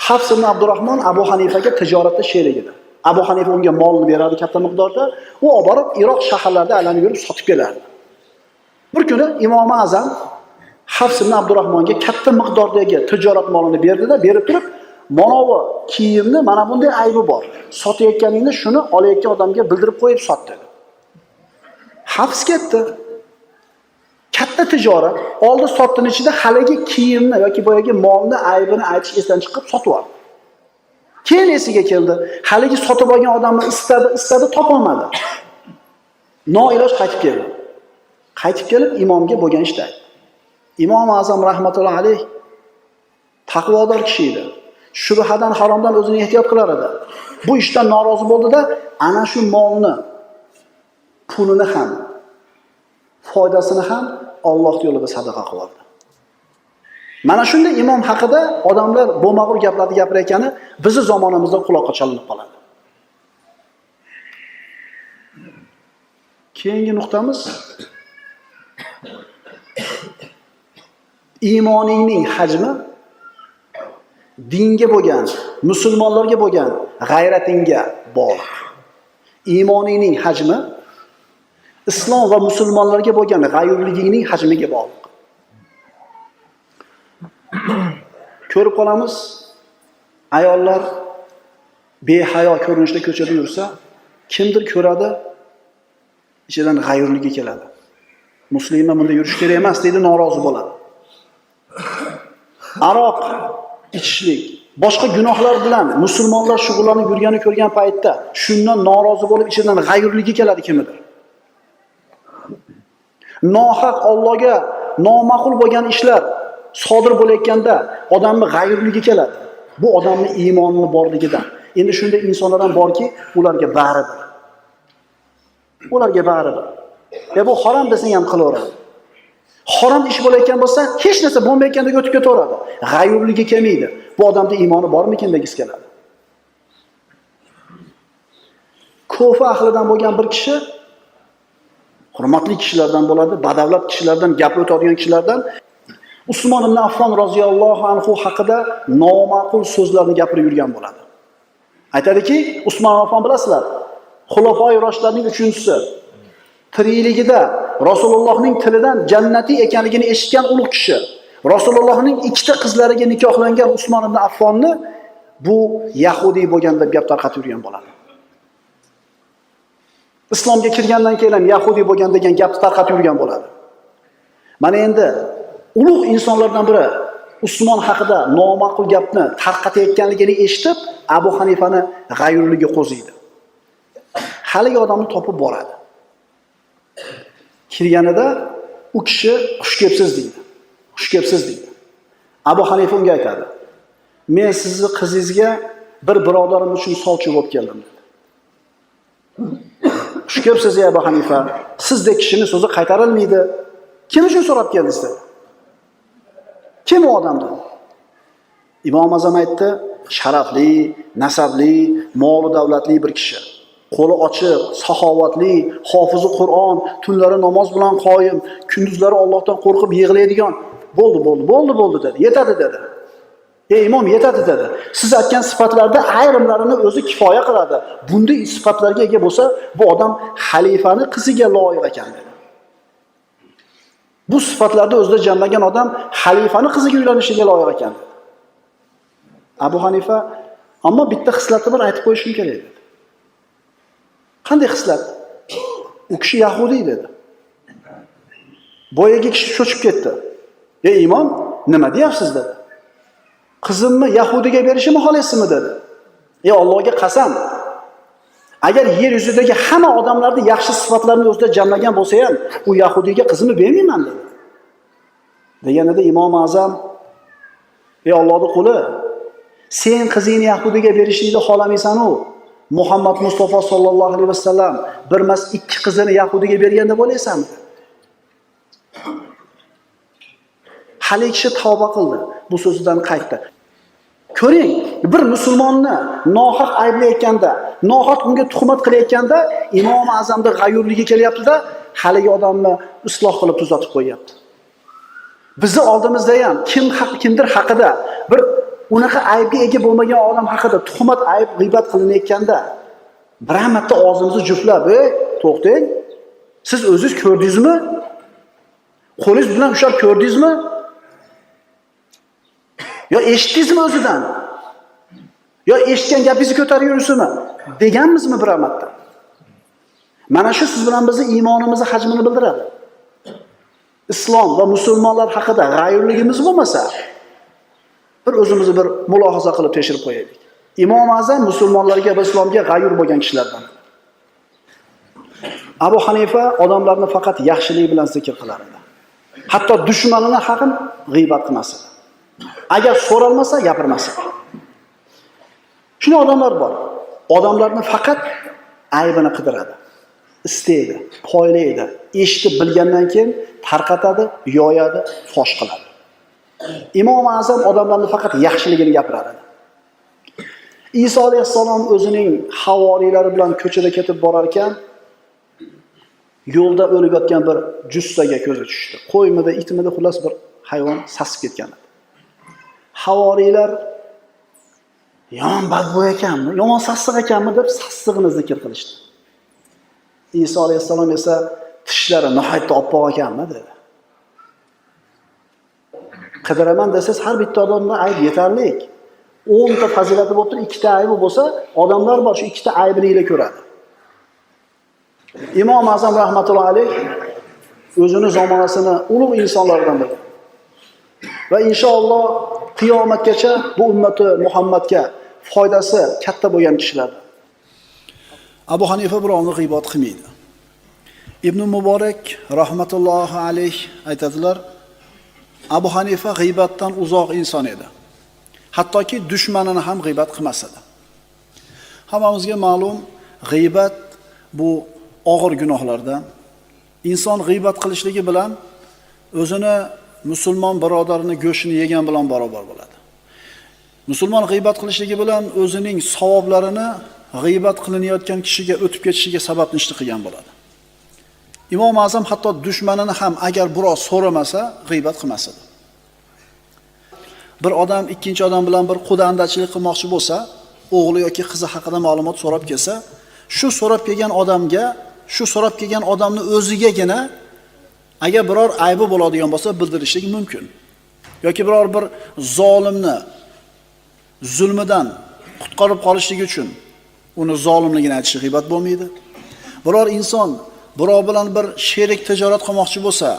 Hafs ibn Abdurrahmon Abu Hanifaga tijoratda sherik edi. Abu Hanifa unga molni berardi katta miqdorda, u olib borib Iroq shaharlarida aylanib yurib sotib kelardi. Bir kuni Imom Azam Hafs ibn Abdurrahmonga katta miqdordagi tijorat molini berdida, berib turib, "Manovi kiyimni mana bunday aybi bor. Sotayotganingni shuni olayotgan odamga bildirib qo'yib sot" dedi. Hafs ketdi. Katta tijorat, oldi sotdini ichida haligi kiyimni yoki boyagi molni aybini aytish esdan chiqib sotib oldi. Keyin esiga keldi. Haligi sotib olgan odamni istadi, topolmadi. Noiloj qaytib keldi. Qaytib kelib imomga bo'lgan ishni aytdi. Imom Azam rahmatullohi alayh taqvodor kishi edi. Shubhadan, haromdan o'zini ehtiyot qilar edi. Bu ishdan norozi bo'ldi-da, ana shu molni, pulini ham, foydasini ham Alloh yo'lida sadaqa qildi. Mana shunday imom haqida odamlar bo'lmag'ur gaplarni gapirayotgani bizi zamonamizda quloqqa chalinib qoladi. Keyingi nuqtamiz iymoningning hajmi dinga bo'lgan, musulmonlarga bo'lgan g'ayratingga bog'liq. Iymoningning hajmi islom va musulmonlarga bo'lgan g'ayurligingning hajmiga bog'liq. Ko'rib qolamiz, ayollar behayo ko'rinishda ko'chada yursa, kimdir ko'radi, ichidan g'ayurligi keladi. Musulmon bunda yurish kerak emas deydi, norozi bo'ladi. Aroq ichishlik, boshqa gunohlar bilan musulmonlar shug'ullanib yurganini ko'rgan paytda shundan norozi bo'lib ichidan g'ayurligi keladi kimdir. Nohaq, Allohga noma'qul bo'lgan ishlar sodir bo'layotganda odamning g'ayurligi keladi. Bu odamning iymoni borligidan. Endi shunday insonlar ham borki, ularga baribir. Ularga baribir. Ya bu harom desang ham qilaveradi. Harom ish bo'layotgan bo'lsa, hech narsa bo'lmayotgandek o'tib ketaveradi. G'ayurligi kelmaydi. Bu odamda iymoni bormikin degisi keladi. Kofa ahlidan bo'lgan bir kishi Hurmatli kishilardan bo'ladi, badavlat kishilardan, gap o'tadigan kishilardan. Usmon ibn Affon roziyallohu anhu haqida noma'qul so'zlarni gapirib yurgan bo'ladi. Aytadiki, Usmon ibn Affon bilasizlar, Xulafoi Roshidlarning 3-chisi. Tirikligida Rasulullohning tilidan jannatiy ekanligini eshitgan ulug' kishi. Rasulullohning ikkita qizlariga nikohlangan Usmon ibn Affonni bu yahudiy bo'lgan deb gap tarqatib yurgan bo'ladi. Islomga kirgandan keyin ham yahudiy bo'lgan degan gapni tarqatib yurgan bo'ladi. Mana endi ulug' insonlardan biri Usmon haqida noma'qul gapni tarqatayotganligini eshitib, Abu Hanifani g'ayurligi qo'ziydi. Haligi odamni topib boradi. Kirganida u kishi xush kelibsiz deydi. Xush kelibsiz deydi. Abu Hanifa unga aytadi: "Men sizni qizingizga bir birodarim uchun sovchi bo'lib keldim" dedi. Xush kelibsiz ey Abu Hanifa, sizdek kishining so'zi qaytarilmaydi. Kim uchun so'rab keldingiz dedi. Kim u odam dedi. Imom Azam aytdi: sharafli, nasabli, moli davlatli bir kishi. Qo'li ochiq, saxovatli, hofizi Qur'on, tunlari namoz bilan qoyim, kunduzlari Allohdan qo'rqib yig'laydigan. Bo'ldi, bo'ldi, bo'ldi, bo'ldi dedi. Yetadi dedi. Ey imom, yetadi dedi. Siz aytgan sifatlarda ayrimlarini o'zi kifoya qiladi. Bunday sifatlarga ega bo'lsa, bu odam xalifani qiziga loyiq ekan dedi. Bu sifatlarni o'zida jamlagan odam xalifani qiziga uylanishiga loyiq ekan dedi. Abu Hanifa, ammo bitta xislati bor, aytib qo'yishim kerak dedi. Qanday xislat? U kishi yahudiy dedi. Boyagi kishi cho'chib ketdi. Ey imom, nima deyapsiz dedi. Qizimni yahudiga berishimni xohlaysizmi dedi. Ey Allohga qasam, agar yer yuzidagi hamma odamlarni yaxshi sifatlarini o'zida jamlagan bo'lsa ham, u yahudiyga qizimni bermayman dedi. Deganida Imom Azam, ey Allohning quli, sen qizingni yahudiga berishingni xohlamaysan-u, Muhammad Mustafa sallallohu alayhi vasallam bir mas ikki qizini yahudiga bergan deb o'ylaysanmi? Hali kishi tavba qildi, bu so'zidan qaytdi. Ko'ring, bir musulmonni nohaq ayblayotganda, nohaq unga tuhmat qilayotganda Imom Azamda g'ayurligi kelyapti-da, haligi odamni isloh qilib tuzatib qo'yapti. Bizni oldimizda ham kim haq, kimdir haqida bir unaqa aybga ega bo'lmagan odam haqida tuhmat, ayb, g'iybat qilinayotganda bir marta og'zimizni juflab, "Ey, to'xtang. Siz o'zingiz ko'rdingizmi? Qo'lingiz bilan ushlab ko'rdingizmi? Yo eshitdingizmi o'zidan? Yo eshitgan gapingizni ko'tarib yuribsizmi?" deganmizmi bir marta? Mana shu siz bilan bizni iymonimizni hajmini bildiradi. Islom va musulmonlar haqida g'ayurligimiz bo'lmasa, bir o'zimizni bir mulohaza qilib tekshirib qo'yaylik. Imom Azam musulmonlarga va islomga g'ayur bo'lgan kishilardan. Abu Hanifa odamlarni faqat yaxshilik bilan zikr qilar edi. Hatto dushmanini haqin g'iybat qilmas edi. Agar so'ralmasa gapirmas edi. Shunday odamlar bor. Odamlarni faqat aybini qidiradi, istaydi, poylaydi, eshitib bilgandan keyin tarqatadi, yoyadi, fosh qiladi. Imom Azam odamlarni faqat yaxshiligini gapiradi. Iso alayhissalom o'zining havoriylari bilan ko'chada ketib borar ekan, yo'lda o'lib yotgan bir jussaga ko'zi tushdi. Qo'ymidi, itmidi, xullas bir hayvon sasib ketgan edi. Havoriylar yomon badbo'y ekanmi, yomon sassiq ekanmi deb sassig'ini zikr qilishdi. Iso alayhissalom esa tishlari nihoyatda oppoq ekanmi dedi. Qidiraman desangiz har bitta odamda ayb yetarli. 10 ta fazilati bo'lib turib, 2 ta aybi bo'lsa, odamlar bor shu 2 ta aybini ila ko'radi. Imom Azam rahmatullohi alayh o'zini zamonasini ulug' insonlardan biri. Va inshaalloh qiyomatgacha bu ummati Muhammadga foydasi katta bo'lgan kishilardan. Abu Hanifa birovni g'iybat qilmaydi. Ibn Muborak rahmatullohi alayh aytadilar, Abu Hanifa g'iybatdan uzoq inson edi. Hattoki dushmanini ham g'iybat qilmas edi. Hammamizga ma'lum, g'iybat bu og'ir gunohlardan. Inson g'iybat qilishligi bilan o'zini musulmon birodarini go'shtini yegan bilan barobar bo'ladi. Musulmon g'iybat qilishligi bilan o'zining savoblarini g'iybat qilinayotgan kishiga o'tib ketishiga sababni ishni qilgan bo'ladi. Imom Azam hatto dushmanini ham agar birov so'ramasa, g'iybat qilmas edi. Bir odam ikkinchi odam bilan bir quda-andachilik qilmoqchi bo'lsa, o'g'li yoki qizi haqida ma'lumot so'rab kelsa, shu so'rab kelgan odamga, shu so'rab kelgan odamning o'zigagina agar biror aybi bo'ladigan bo'lsa, bildirishlik mumkin. Yoki biror bir zolimni zulmidan qutqarib qolishlik uchun uni zolimligini aytishi g'iybat bo'lmaydi. Biror inson birov bilan bir sherik tijorat qilmoqchi bo'lsa,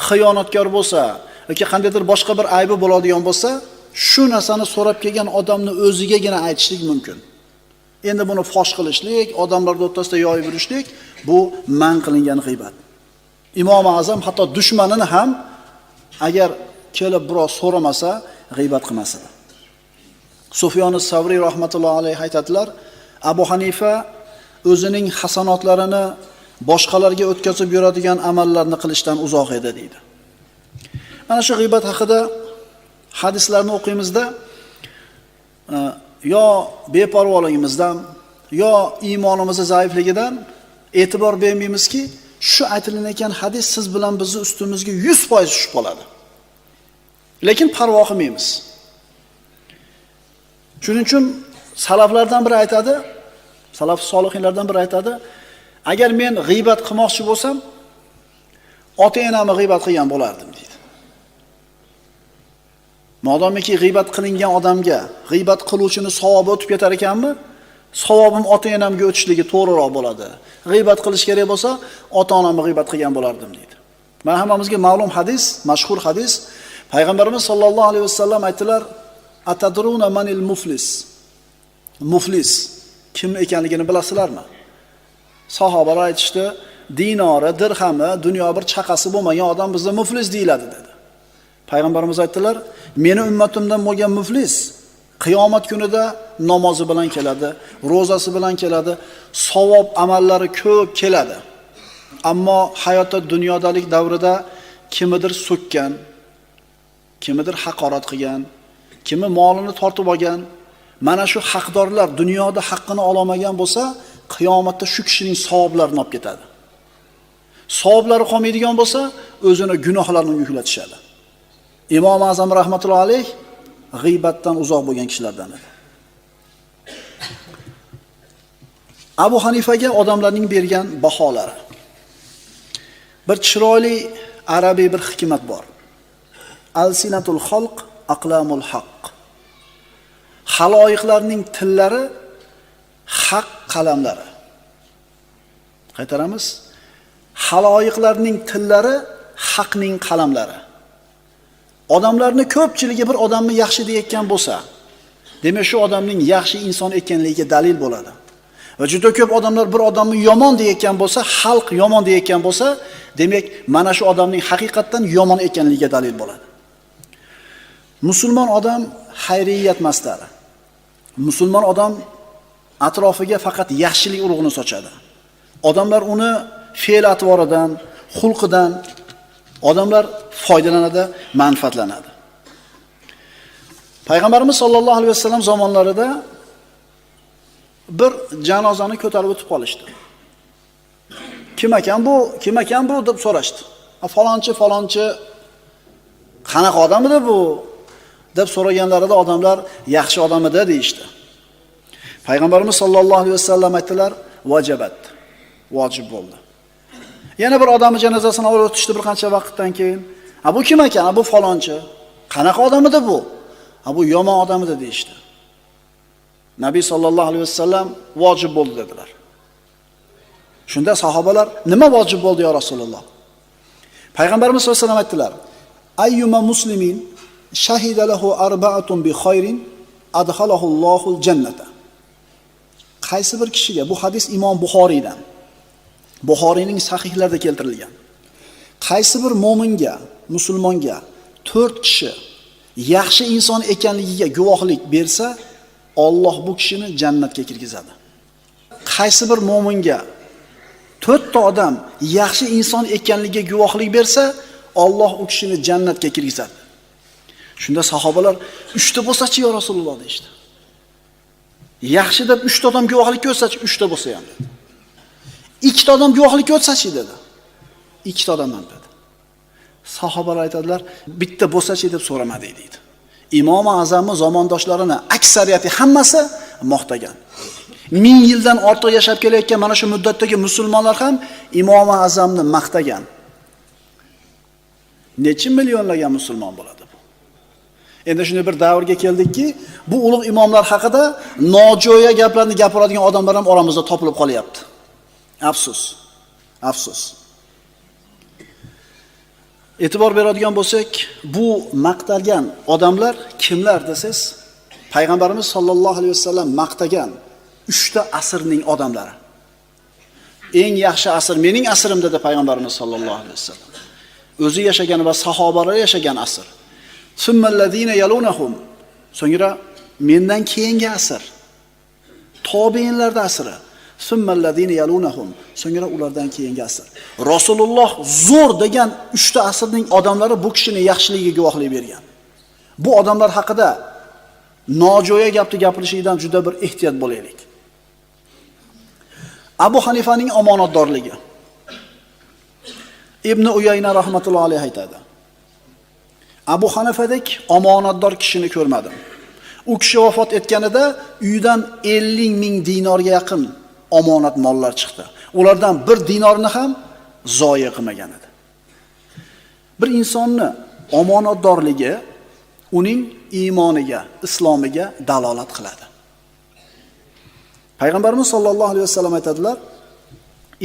xiyonatkor bo'lsa yoki qandaydir boshqa bir aybi bo'ladigan bo'lsa, shu narsani so'rab kelgan odamni o'zigagina aytishlik mumkin. Endi buni fosh qilishlik, odamlar o'rtasida yoyib yurishlik bu man qilingan g'iybat. Imom Azam hatto dushmanini ham agar kelib birov so'ramasa, g'iybat qilmas edi. Sufyon as-Savriy rahmatullohi alayhi aytadilar, Abu Hanifa o'zining hasanotlarini boshqalarga o'tkazib yuradigan amallarni qilishdan uzoq edi deydi. Mana shu g'iybat haqida hadislarni o'qiymizda, yo beparvoligimizdan, yo iymonimiz zaifligidan e'tibor bermaymizki, shu aytilayotgan hadis siz bilan bizni ustimizga 100% tushib qoladi. Lekin parvo qilmaymiz. Shuning uchun salaflardan biri aytadi, salaf solihinlardan biri aytadi, agar men g'iybat qilmoqchi bo'lsam, ota-enamni g'iybat qilgan bo'lardim deydi. Modomiki g'iybat qilingan odamga g'iybat qiluvchini savobi o'tib ketar ekanmi? Savobim ota-enamga o'tishligi to'g'riroq bo'ladi. G'iybat qilish kerak bo'lsa, ota-onamni g'iybat qilgan bo'lardim deydi. Mana hammamizga ma'lum hadis, mashhur hadis. Payg'ambarimiz sollallohu alayhi vasallam aytdilar: "Atadruna manil muflis?" Muflis kim ekanligini bilasizlarmi? Sahobalar aytishdi, dinori, dirhami, dunyo bir chaqasi bo'lmagan odam bizda muflis deyiladi dedi. Payg'ambarimiz aytdilar, meni ummatimdan bo'lgan muflis qiyomat kunida namozi bilan keladi, ro'zasi bilan keladi, savob amallari ko'p keladi. Ammo hayotda dunyodalik davrida kimidir so'kkan, kimidir haqorat qilgan, kimi molini tortib olgan, mana shu haqdorlar dunyoda haqqini ola olmagan bo'lsa, qiyomatda shu kishining savoblarini olib ketadi. Savoblari qolmaydigan bo'lsa, o'zini gunohlarini yuklatishadi. Imom Azam rahmatullohi alayh g'iybatdan uzoq bo'lgan kishilardan edi. Abu Hanifaga odamlarning bergan baholari. Bir chiroyli arabiy bir hikmat bor. Alsinatul xalq aqlamul haqq. Xaloyiqlarning tillari haq qalamlari. Qaytaramiz. Xaloyiqlarning tillari haqning qalamlari. Odamlarni ko'pchiligi bir odamni yaxshi deyotgan bo'lsa, demak shu odamning yaxshi inson ekanligiga dalil bo'ladi. Va juda ko'p odamlar bir odamni yomon deyotgan bo'lsa, xalq yomon deyotgan bo'lsa, demak mana shu odamning haqiqatdan yomon ekanligiga dalil bo'ladi. Musulmon odam xayriyat masdari. Musulmon odam atrofiga faqat yaxshilik urug'ini sochadi. Odamlar uni fe'l-atvoridan, xulqidan odamlar foydalanadi, manfaatlanadi. Payg'ambarimiz sollallohu alayhi vasallam zamonlarida bir janozani ko'tarib o'tib qolishdi. Kim ekan bu? Kim ekan bu deb so'rashdi. Falonchi, falonchi qanaqa odam edi bu deb so'raganlarida odamlar yaxshi odam edi deyishdi. Payg'ambarimiz sollallohu alayhi vasallam aytdilar, vajibat. Vojib bo'ldi. Yana bir odamning janozasini olib o'tishdi bir qancha vaqtdan keyin. "A bu kim ekan? A bu falonchi. Qanaqa odam edi bu?" "A bu yomon odam edi" deyishdi. Nabiy sallallohu alayhi vasallam vojib bo'ldi dedilar. Shunda sahobalar nima vojib bo'ldi ya Rasululloh? Payg'ambarimiz sollallohu alayhi vasallam aytdilar: "Ayyuma muslimin shahida lahu arba'atun bi khayrin adkhalahu Allohul jannata." Qaysi bir kishiga, bu hadis Imom Buxoriydan, Buxoriyning sahihlarida keltirilgan. Qaysi bir mo'minga, musulmonga 4 kishi yaxshi inson ekanligiga guvohlik bersa, Alloh bu kishini jannatga kirgizadi. Qaysi bir mo'minga 4 ta odam yaxshi inson ekanligiga guvohlik bersa, Alloh u kishini jannatga kirgizadi. Shunda sahobalar 3 ta bo'lsa-chi ya Rasululloh deyishdi. Yaxshi deb 3 ta odam guvohlik ko'rsatsa, 3 ta bo'lsa ham dedi. 2 ta odam guvohlik ko'rsatsa-chi dedi. Ikkita odamdan dedi. Sahobalar aytadilar, bitta bo'lsa-chi deb so'ramadik deydi. Imom Azamni zamondoshlarini aksariyati hammasi maqtagan. 1000 yildan ortiq yashab kelayotgan mana shu muddatdagi musulmonlar ham Imom Azamni maqtagan. Necha millionlagan musulmon bo'ladi bu? Endi shunday bir davrga keldikki, bu ulug' imomlar haqida nojo'ya gaplarni gapiradigan odamlar ham oramizda topilib qolyapti. Afsus. Afsus. E'tibor beradigan bo'lsak, bu maqtalgan odamlar kimlar desangiz, Payg'ambarimiz sollallohu alayhi vasallam maqtagan 3 ta asrning odamlari. Eng yaxshi asr mening asrim dedi Payg'ambarimiz sollallohu alayhi vasallam. O'zi yashagan va sahobalar yashagan asr. Summallazina yalunahum. So'ngra mendan keyingi asr. Tobiinlarda asri. Summallazina yalunahum. So'ngra ulardan keyingi asr. Rasululloh zo'r degan 3 ta asrning odamlari bu kishining yaxshiligiga guvohlik bergan. Bu odamlar haqida nojo'ya gapni gapirishidan juda bir ehtiyot bo'laylik. Abu Hanifaning omonatdorligi. Ibn Uyayna rahmatullohi alayhi aytadi. Abu Hanifadek omonatdor kishini ko'rmadim. U kishi vafot etganida uyidan 50 ming dinorga yaqin omonat mollar chiqdi. Ulardan bir dinorni ham zoya qilmagan edi. Bir insonni omonatdorligi uning iymoniga, islomiga dalolat qiladi. Payg'ambarimiz sollallohu alayhi vasallam aytadilar,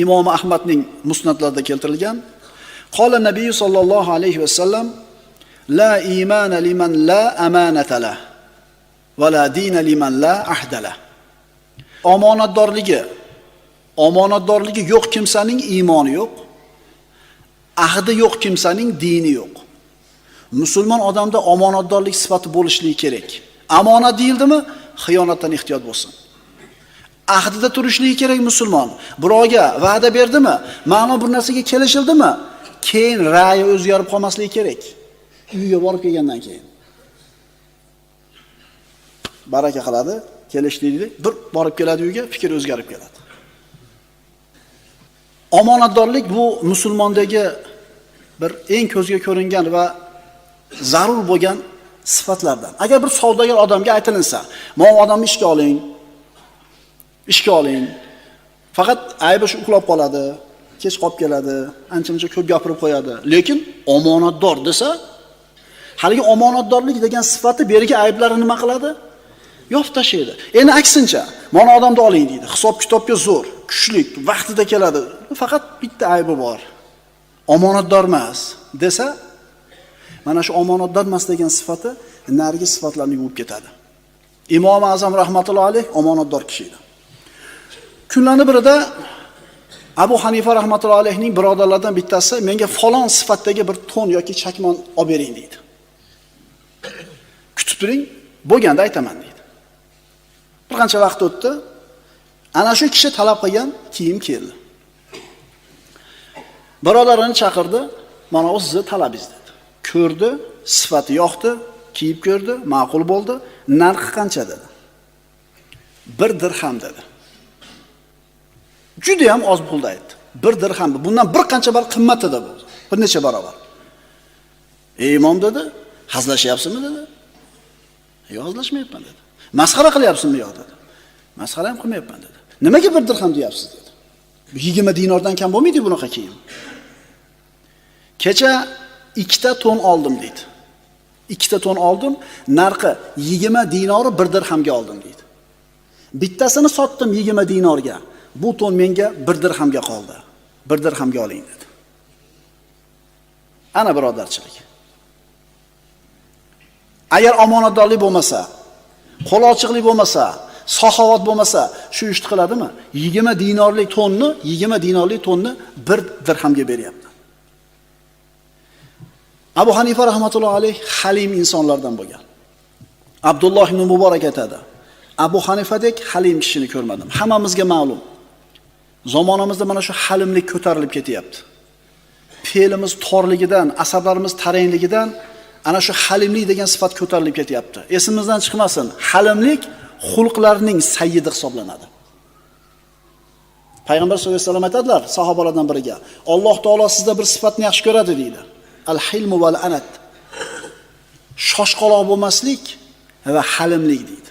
Imom Ahmadning musnadlarida keltirilgan, qola Nabiy sollallohu alayhi vasallam la iymana liman la amanata lah va la dina liman la ahda lah. Omonatdorligi yo'q kimsaning iymoni yo'q, ahdi yo'q kimsaning dini yo'q. Musulmon odamda omonatdorlik sifati bo'lishligi kerak. Amonat deyildimi? Xiyonatdan ehtiyot bo'lsin. Ahdida turishligi kerak musulmon. Birovga va'da berdimi? Ma'no bir narsaga kelishildimi? Keyin ra'yi o'zgarib qolmasligi kerak. Uyga borib kelgandan keyin baraka qiladi, kelishdi, bir borib keladi uyga, fikr o'zgarib keladi. Omonatdorlik bu musulmondagi bir eng ko'zga ko'ringan va zarur bo'lgan sifatlardan. Agar bir savdogar odamga aytilinsa, "Men odamni ishga oling, ishga oling." Faqat aybi shu uxlab qoladi, kech qolib keladi, ancha-muncha ko'p gapirib qo'yadi. Lekin omonatdor desa, haligi omonatdorlik degan sifati berigi ayblarni nima qiladi? Yopib tashlaydi. Endi aksincha, mana odamni oling deydi. Hisob kitobga zo'r, kuchlik, vaqtida keladi. Faqat bitta aybi bor. Omonatdor emas desa, mana shu omonatdor emas degan sifati narigi sifatlarni yuvib ketadi. Imom Azam rahmatullohi alayh omonatdor kishi edi. Kunlarning birida Abu Hanifa rahmatullohi alayhning birodarlaridan bittasi menga falon sifatdagi bir to'n yoki chakmon olib bering deydi. Kutib turing, bo'lganda aytaman deydi. Bir qancha vaqt o'tdi. Ana shu kishi talab qilgan kiyim keldi. Birodarini chaqirdi, mana u sizni talabingiz dedi. Ko'rdi, sifati yoqdi, kiyib ko'rdi, ma'qul bo'ldi. Narxi qancha dedi? 1 dirham dedi. Juda ham oz pulda aytdi. 1 dirham. Bundan bir qancha bar qimmat edi bu. Bir necha barobar. Ey imom dedi, hazlashyapsizmi dedi. Yo'q, hazlashmayapman dedi. Masxara qilyapsizmi yo'q dedi. Masxara ham qilmayapman dedi. Nimaga 1 dirham deyapsiz dedi. 20 dinordan kam bo'lmaydi bunaqa kiyim. Kecha 2 ta to'n oldim deydi. 2 ta to'n oldim, narxi 20 dinori 1 dirhamga oldim deydi. Bittasini sotdim 20 dinorga. Bu to'n menga 1 dirhamga qoldi. 1 dirhamga oling dedi. Ana birodarchilik. Agar omonatdorlik bo'lmasa, qo'l ochiqlik bo'lmasa, saxovat bo'lmasa, shu ishni qiladimi? 20 dinorlik to'nni, 20 dinorlik to'nni 1 dirhamga beryapti. Abu Hanifa rahmatullohi alayh halim insonlardan bo'lgan. Abdulloh ibn Muborak aytadi: Abu Hanifadek halim kishini ko'rmadim. Hammamizga ma'lum. Zamonamizda mana shu halimlik ko'tarilib ketyapti. Fe'limiz torligidan, asablarimiz tarangligidan ana shu halimlik degan sifat ko'tarilib ketyapti. Esimizdan chiqmasin, halimlik xulqlarning sayyidi hisoblanadi. Payg'ambar sollallohu alayhi vasallam aytadilar sahobalardan biriga: Alloh taolo sizda bir sifatni yaxshi ko'radi deydi. Al-hilmu val anat. Shoshqaloq bo'lmaslik va halimlik deydi.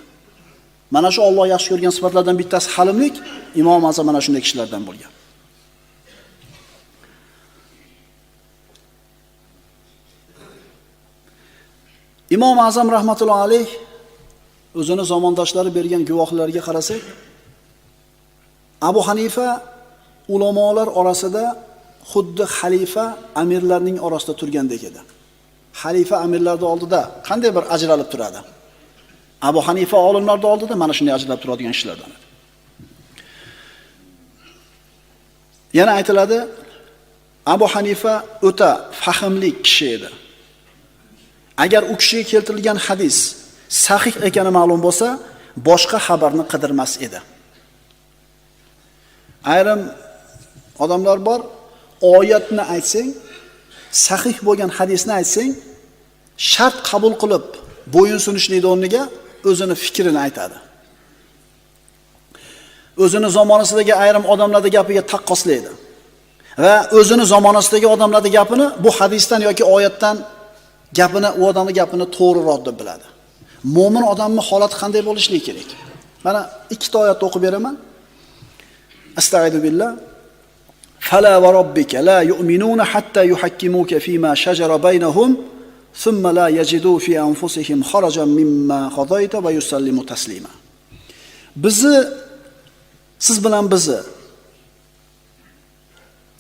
Mana shu Alloh yaxshi ko'rgan sifatlardan bittasi halimlik. Imom Azam mana shunday kishilardan bo'lgan. Imom Azam rahmatullohi alayh o'zini zamondoshlari bergan guvohlarga qarasak, Abu Hanifa ulamolar orasida xuddi xalifa amirlarning orasida turgandek edi. Xalifa amirlarning oldida qanday bir ajralib turadi? Abu Hanifa olimlarning oldida mana shunday ajralib turadigan kishilardan edi. Yana aytiladi, Abu Hanifa o'ta fahmli kishi edi. Agar u kishiga keltirilgan hadis sahih ekani ma'lum bo'lsa, boshqa xabarni qidirmas edi. Ayrim odamlar bor, oyatni aytsang, sahih bo'lgan hadisni aytsang, shart qabul qilib bo'yin sunishlikni o'rniga o'zini fikrini aytadi. O'zini zamonasidagi ayrim odamlarning gapiga taqqoslaydi. Va o'zini zamonasidagi odamlarning gapini bu hadisdan yoki oyatdan gapini, u odamning gapini to'g'riroq deb biladi. Mo'min odamning holati qanday bo'lishligi kerak? Mana ikkita oyatni o'qib beraman. Astagfiru billah. Fala va robbika la yu'minuna hatta yuhakkimuka fima shajara baynahum thumma la yajidu fi anfusihim kharajan mimma qadayta va yusallimu taslima. Bizi, siz bilan bizi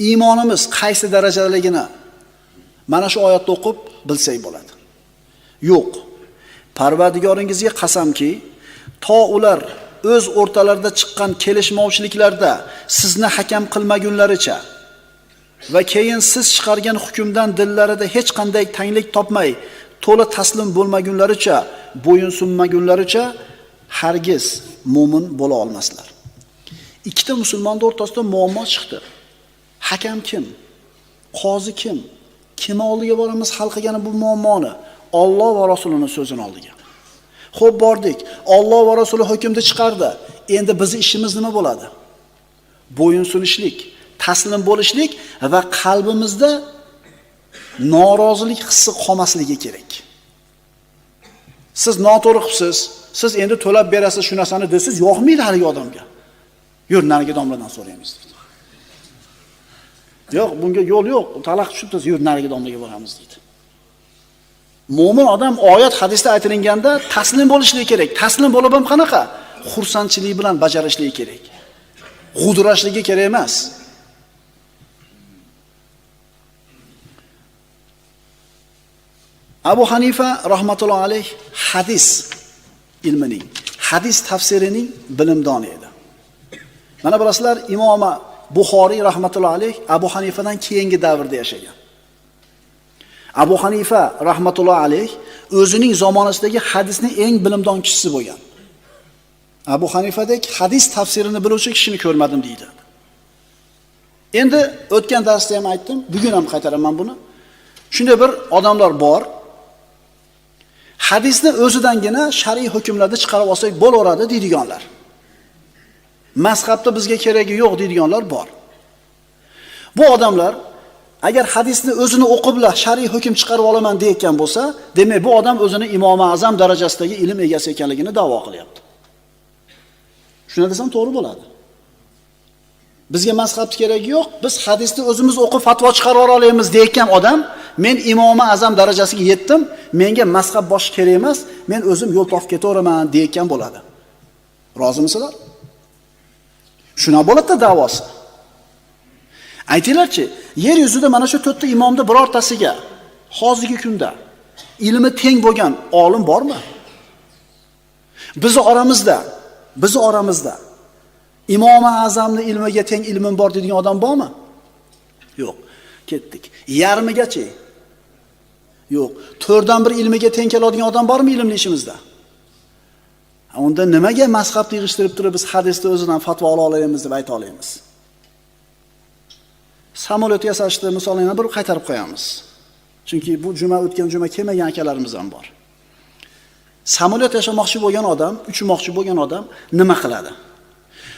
iymonimiz qaysi darajaligini mana shu oyatni o'qib bilsak bo'ladi. Yo'q. Parvardigoringizga qasamki, to ular o'z o'rtalarida chiqqan kelishmovchiliklarda sizni hakam qilmagunlaricha va keyin siz chiqargan hukmdan dillarida hech qanday tanglik topmay, to'la taslim bo'lmagunlaricha, bo'yin sunmagunlaricha hargiz mo'min bo'la olmaslar. Ikkita musulmonning o'rtasida muammo chiqdi. Hakam kim? Qozi kim? Kim oldiga boramiz hal qilgani bu muammoni? Alloh va Rasulining so'zini oldiga. Xo'p, bordik. Alloh va Rasuli hukmni chiqardi. Endi bizning ishimiz nima bo'ladi? Bo'yin sunishlik, taslim bo'lishlik va qalbimizda norozilik hissi qolmasligi kerak. Siz noto'g'ri qilibsiz, siz endi to'lab berasiz shu narsani desiz, yoqmaydi haligi odamga. Yur, narigi domladan so'raymiz deydi. Yo'q, bunga yo'l yo'q, talaq tushibdi, yur narigi domlaga boramiz deydi. Mo'min odam oyat hadisda aytilganda taslim bo'lishligi kerak. Taslim bo'lib ham qanaqa? Xursandchilik bilan bajarishligi kerak. G'udrashligi kerak emas. Abu Hanifa rahmatullohi alayh hadis ilmining, hadis tafsirining bilimdoni edi. Mana bilasizlar, Imom Buxoriy rahmatullohi alayh Abu Hanifadan keyingi davrda yashagan. Abu Hanifa rahmatullohi alayh o'zining zamonasidagi hadisning eng bilimdon kishisi bo'lgan. Abu Hanifadek hadis tafsirini biluvchi kishini ko'rmadim deydi. Endi o'tgan darsda ham aytdim, bugun ham qaytaraman buni. Shunday bir odamlar bor. Hadisni o'zidangina shar'iy hukmlarni chiqarib olsak bo'laveradi deydiganlar. Mazhabda bizga keragi yo'q deydiganlar bor. Bu odamlar agar hadisni o'zini o'qibla shar'iy hukm chiqarib olaman deyotgan bo'lsa, demak bu odam o'zini Imom Azam darajasidagi ilm egasi ekanligini da'vo qilyapti. Shuni desam to'g'ri bo'ladi. Bizga mazhabni keragi yo'q, biz hadisni o'zimiz o'qib fatvo chiqarib olamiz deyotgan odam, men Imom Azam darajasiga yetdim, menga mazhab bosh kerak emas, men o'zim yo'l topib ketaveraman deyotgan bo'ladi. Rozimisizlar? Shuna bo'ladi-da da'vosi. Aytinglarchi, yer yuzida mana shu to'rtta imomda birortasiga hozirgi kunda ilmi teng bo'lgan olim bormi? Biz oramizda Imom Azamning ilmiga teng ilmim bor deydigan odam bormi? Yo'q. Ketdik. Yarmigachi? Yo'q. 1/4 ilmiga teng keladigan odam bormi ilmli ishimizda? Unda nimaga mazhabni yig'ishtirib turib biz hadisni o'zidan fatvo ola olamiz deb ayta olamiz? Samolyot yasashni misolini bir qaytarib qo'yamiz. Chunki bu juma o'tgan juma kelmagan akalarimiz ham bor. Samolyot yashamoqchi bo'lgan odam, uchmoqchi bo'lgan odam nima qiladi?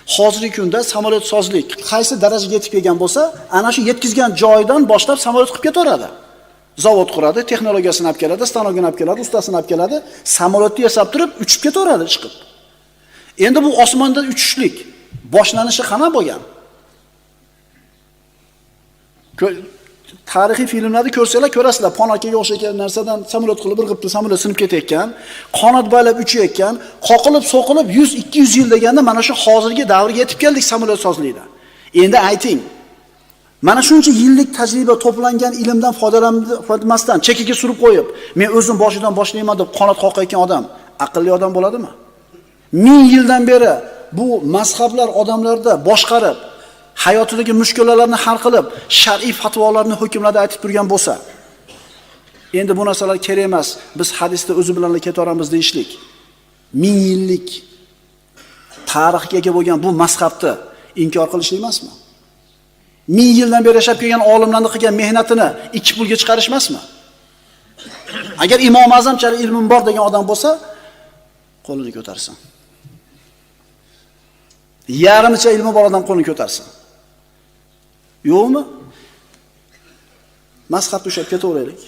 Hozirgi kunda samolyot sozlik qaysi darajaga yetib kelgan bo'lsa, ana shu yetkazgan joyidan boshlab samolyot qilib ketaveradi. Zavod quradi, texnologiyasini olib keladi, stanogini olib keladi, ustasini olib keladi, samolyotni yasab turib uchib ketaveradi chiqib. Endi bu osmonda uchishlik boshlanishi qana bo'lgan? Tarixiy filmlarda ko'rsanglar ko'rasizlar, panokaga o'xshagan narsadan samolyot qilib irg'ibdi, samolyot sinib ketayotgan, qanot baylab uchayotgan, qoqilib, so'qilib 100-200 yil deganda mana shu hozirgi davrga yetib keldik samolyot sozlikda. Endi ayting, mana shuncha yillik tajriba to'plangan ilmdan foydalanmasdan chekiga surib qo'yib, men o'zim boshidan boshlayman deb qanot qoqayotgan odam aqlli odam bo'ladimi? 1000 yildan beri bu mazhablar odamlarda boshqarib, hayotidagi mushkulalarni hal qilib, shar'iy fatvolarni hukmlarda aytib turgan bo'lsa, endi bu narsalar kerak emas, biz hadisda o'zi bilan ketaveramiz deyishlik 1000 yillik tarixga ega bo'lgan bu mazhabni inkor qilish emasmi? 1000 yildan beri yashab kelgan olimlarning qilgan mehnatini ikki pulga chiqarish emasmi? Agar Imom Azamchalik ilmim bor degan odam bo'lsa, qo'lini ko'tarsin. Yarmicha ilmi bor odam qo'lini ko'tarsin. Yo'qmi? Mazhabni ushlab ketaveraylik.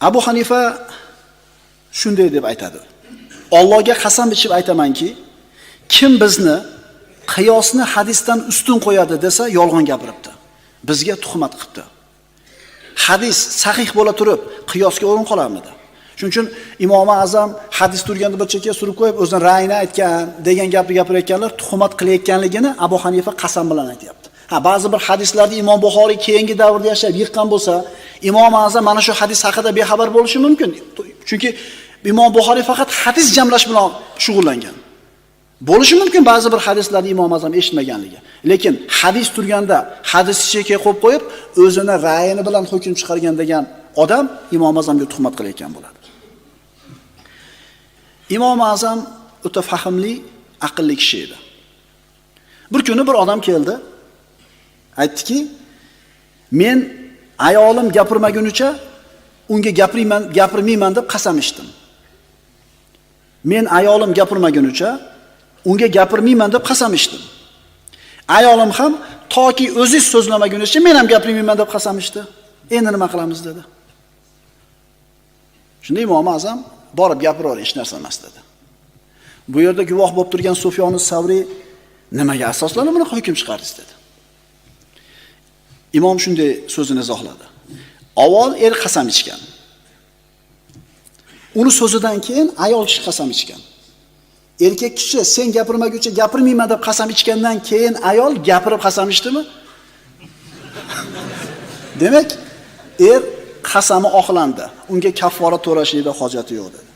Abu Hanifa shunday deb aytadi. Allohga qasam ichib aytamanki, kim bizni qiyosni hadisdan ustun qo'yadi desa, yolg'on gapiribdi. Bizga tuhmat qilibdi. Hadis sahih bo'la turib, qiyosga o'rin qolarmidi? Shuning uchun Imom Azam hadis turganda bir chekka surib qo'yib, o'zining ra'yini aytgan degan gapni gapirayotganlar tuhmat qilayotganligini Abu Hanifa qasam bilan aytayapti. Ha, ba'zi bir hadislarni Imom Buxoriy keyingi davrda yashab yiqqan bo'lsa, Imom Azam mana shu hadis haqida bexabar bo'lishi mumkin. Chunki Imom Buxoriy faqat hadis jamlash bilan shug'ullangan. Bo'lishi mumkin ba'zi bir hadislarni Imom Azam eshitmaganligi. Lekin hadis turganda hadis chekka qo'yib qo'yib, o'zini ra'yini bilan hukm chiqargan degan odam Imom Azamga tuhmat qilayotgan bo'ladi. Imom Azam o'ta fahmli, aqlli kishi edi. Bir kuni bir odam keldi. Aytdiki, men ayolim gapirmagunicha unga gapirmayman deb qasam ichdim. Men ayolim gapirmagunicha unga gapirmayman deb qasam ichdim. Ayolim ham toki o'zingiz so'zlamagunicha men ham gapirmayman deb qasam ichdi. Endi nima qilamiz dedi. Shunda Imom Azam borib gapiraver, hech narsa emas dedi. Bu yerda guvoh bo'lib turgan Sufyon Savriy nimaga asoslanib buni hukm chiqardingiz dedi. Imom shunday so'zini izohladi. Avval er qasam ichgan. Uni so'zidan keyin ayol kishi qasam ichgan. Erkak kishi sen gapirmaguncha gapirmayman deb qasam ichgandan keyin ayol gapirib qasam ichdimi? Demak, er qasami oqlandi. Unga kafforat to'lashlikda hojati yo'q dedi.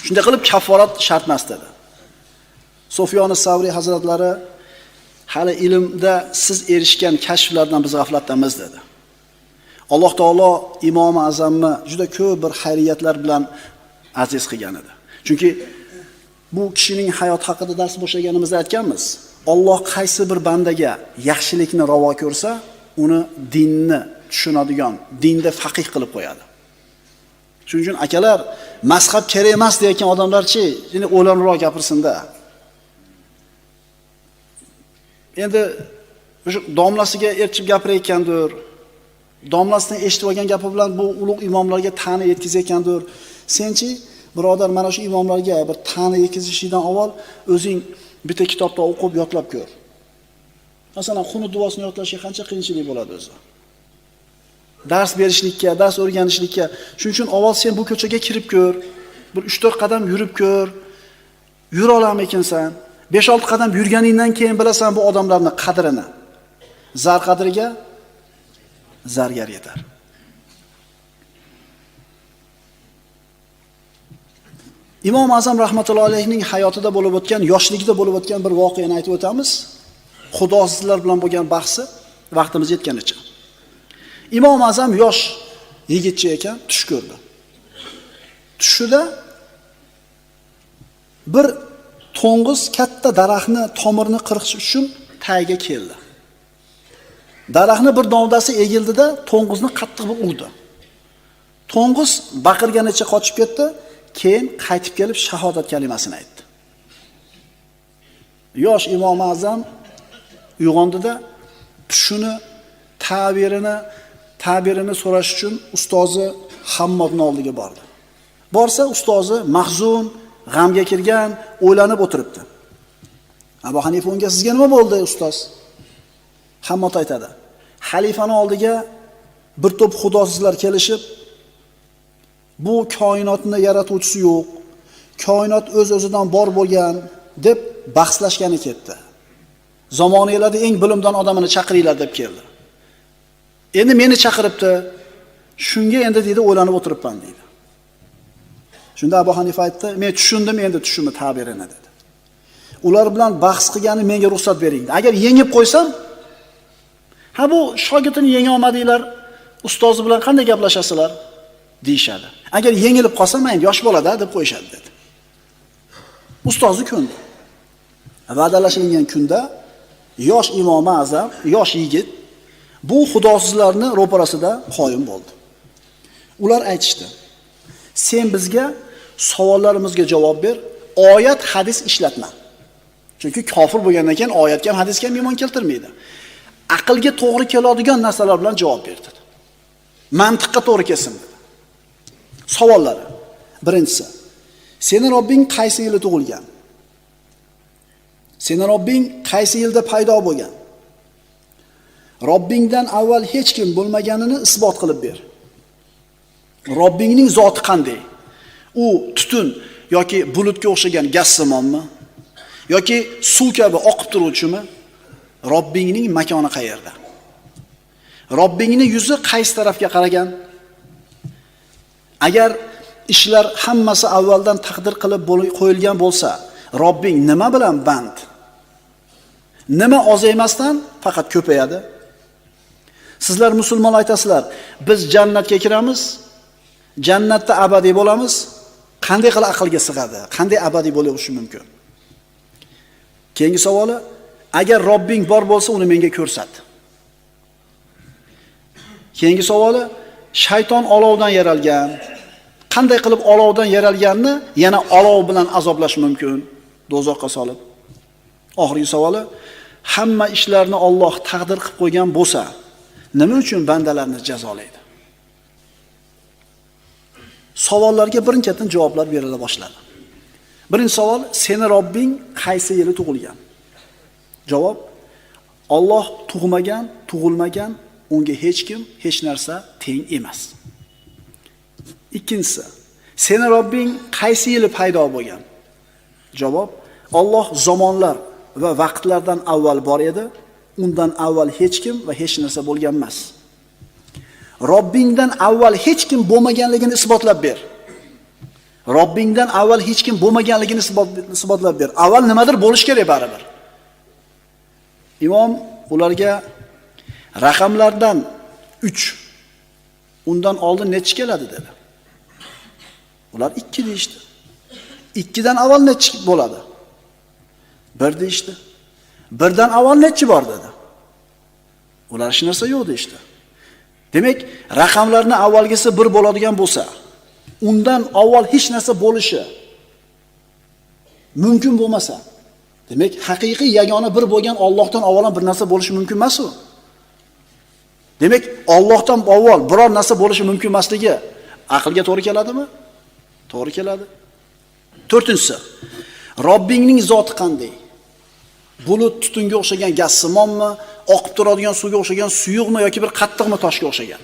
Shunday qilib kafforat shart emas dedi. Sufyon Savriy hazratlari hali ilmda siz erishgan kashflardan biz g'aflatdamiz dedi. Alloh taolo Imom Azamni juda ko'p bir xayriyatlar bilan aziz qilgan edi. Chunki bu kishining hayot haqida dars boshlaganimizda aytganmiz. Alloh qaysi bir bandaga yaxshilikni ravo ko'rsa, uni dinni tushunadigan, dinda faqih qilib qo'yadi. Shuning uchun akalar, mazhab kerak emas degan odamlarchi, endi o'lanroq gapirsin-da. Endi o'sha domlasiga erchib gapirayotgandir. Domlasidan eshitib olgan gapi bilan bu ulug' imomlarga ta'na yetkazayotgandir. Senchi, birodar, mana shu imomlarga bir ta'na yetkazishingdan avval o'zing bitta kitobda o'qib yodlab ko'r. Masalan, Qunut duosini yodlashga qancha qiyinchilik bo'ladi o'zi. Dars berishlikka, dars o'rganishlikka. Shuning uchun avval sen bu ko'chaga kirib ko'r, bir 3-4 qadam yurib ko'r. Yura olarmikinsan? 5-6 qadam yurganingdan keyin bilasan bu odamlarning qadrini. Zar qadriga zargar yetar. Imom Azam rahmatullohi alayhining hayotida bo'lib o'tgan, yoshligida bo'lib o'tgan bir voqeani aytib o'tamiz. Xudosizlar bilan bo'lgan bahsi vaqtimiz yetganicha. Imom Azam yosh yigitcha ekan, tush ko'rdi. Tushida bir to'ng'iz katta daraxtni tomirini qirqish uchun tagiga keldi. Daraxtni bir novdasi egildida to'ng'izni qattiq bir urdi. To'ng'iz baqirganicha qochib ketdi. Keyin qaytib kelib shahodat kalimasini aytdi. Yosh Imom Azam uyg'ondida tushini ta'birini so'rash uchun ustozi Hammodning oldiga bordi. Borsa ustozi mahzun, g'amga kirgan, o'ylanib o'tiribdi. Abu Hanifa unga sizga nima bo'ldi ustoz? Hammod aytadi. Xalifaning oldiga bir to'p xudosizlar kelishib, bu koinotni yaratuvchisi yo'q, koinot o'z-o'zidan bor bo'lgan deb bahslashgani ketdi. Zamoniylarda eng bilimdon odamini chaqiringlar deb keldi. Endi meni chaqiribdi. Shunga endi deydi o'ylanib o'tiribman deydi. Shunda Abu Hanifa aytdi, men tushundim endi tushimni ta'birini dedi. Ular bilan bahs qilgani menga ruxsat bering. Agar yengib qo'ysam, ha bu shogirdini yenga olmadinglar, ustozi bilan qanday gaplashasizlar deyishadi. Agar yengilib qolsam, endi yosh bolada deb qo'yishadi dedi. Ustozi ko'ndi. Va'dalashilgan kunda yosh Imom Azam, yosh yigit bu xudosizlarni ro'parasida qoyim bo'ldi. Ular aytishdi: "Sen bizga savollarimizga javob ber, oyat, hadis ishlatma." Chunki kofir bo'lgandan keyin oyatga ham hadisga ham iymon keltirmaydi. Aqlga to'g'ri keladigan narsalar bilan javob ber dedi. Mantiqqa to'g'ri kelsin dedi. Savollari. Birinchisi: Seni Robbing qaysi yilda tug'ilgan? Seni Robbing qaysi yilda paydo bo'lgan? Robbingdan avval hech kim bo'lmaganini isbot qilib ber. Robbingning zoti qanday? U tutun yoki bulutga o'xshagan gazsimonmi? Yoki suv kabi oqib turuvchimi? Robbingning makoni qayerda? Robbingning yuzi qaysi tarafga qaragan? Agar ishlar hammasi avvaldan taqdir qilib qo'yilgan bo'lsa, Robbing nima bilan band? Nima ozaymasdan faqat ko'payadi? Sizlar musulmon aytasizlar, biz jannatga kiramiz, jannatda abadiy bo'lamiz. Qanday qilib aqlga sig'adi? Qanday abadiy bo'lishi mumkin? Keyingi savoli, agar Robbing bor bo'lsa, uni menga ko'rsat. Keyingi savoli, shayton olovdan yaralgan. Qanday qilib olovdan yaralganni yana olov bilan azoblash mumkin, do'zaxga solib? Oxirgi savoli, hamma ishlarni Alloh taqdir qilib qo'ygan bo'lsa, nima uchun bandalarni jazolaydi? Savollarga birin-ketin javoblar berila boshladi. Birinchi savol, seni Robbing qaysi yili tug'ilgan? Javob, Alloh tug'magan, tug'ilmagan, unga hech kim, hech narsa teng emas. Ikkinchisi, seni Robbing qaysi yili paydo bo'lgan? Javob, Alloh zamonlar va vaqtlardan avval bor edi, undan avval hech kim va hech narsa bo'lgan emas. Robbingdan avval hech kim bo'lmaganligini isbotlab ber. Robbingdan avval hech kim bo'lmaganligini isbotlab ber. Avval nimadir bo'lish kerak baribir. Imom ularga raqamlardan 3, undan oldin nechi keladi dedi. Ular 2 deyishdi. 2 dan avval nechi bo'ladi? 1 deyishdi. 1 dan avval nechi bor dedi. Ular hech narsa yo'q deyishdi. Demak, raqamlarning avvalgisi 1 bo'ladigan bo'lsa, undan avval hech narsa bo'lishi mumkin bo'lmasa, demak, haqiqiy yagona bir bo'lgan Allohdan avval ham bir narsa bo'lishi mumkin emas u. Demak, Allohdan avval biror narsa bo'lishi mumkin emasligi aqlga to'g'ri keladimi? To'g'ri keladi. To'rtinchisi, Robbingning zoti qanday? Bulut tutunga o'xshagan gazsimonmi, oqib turadigan suvga o'xshagan suyuqmi yoki bir qattiqmi toshga o'xshagan?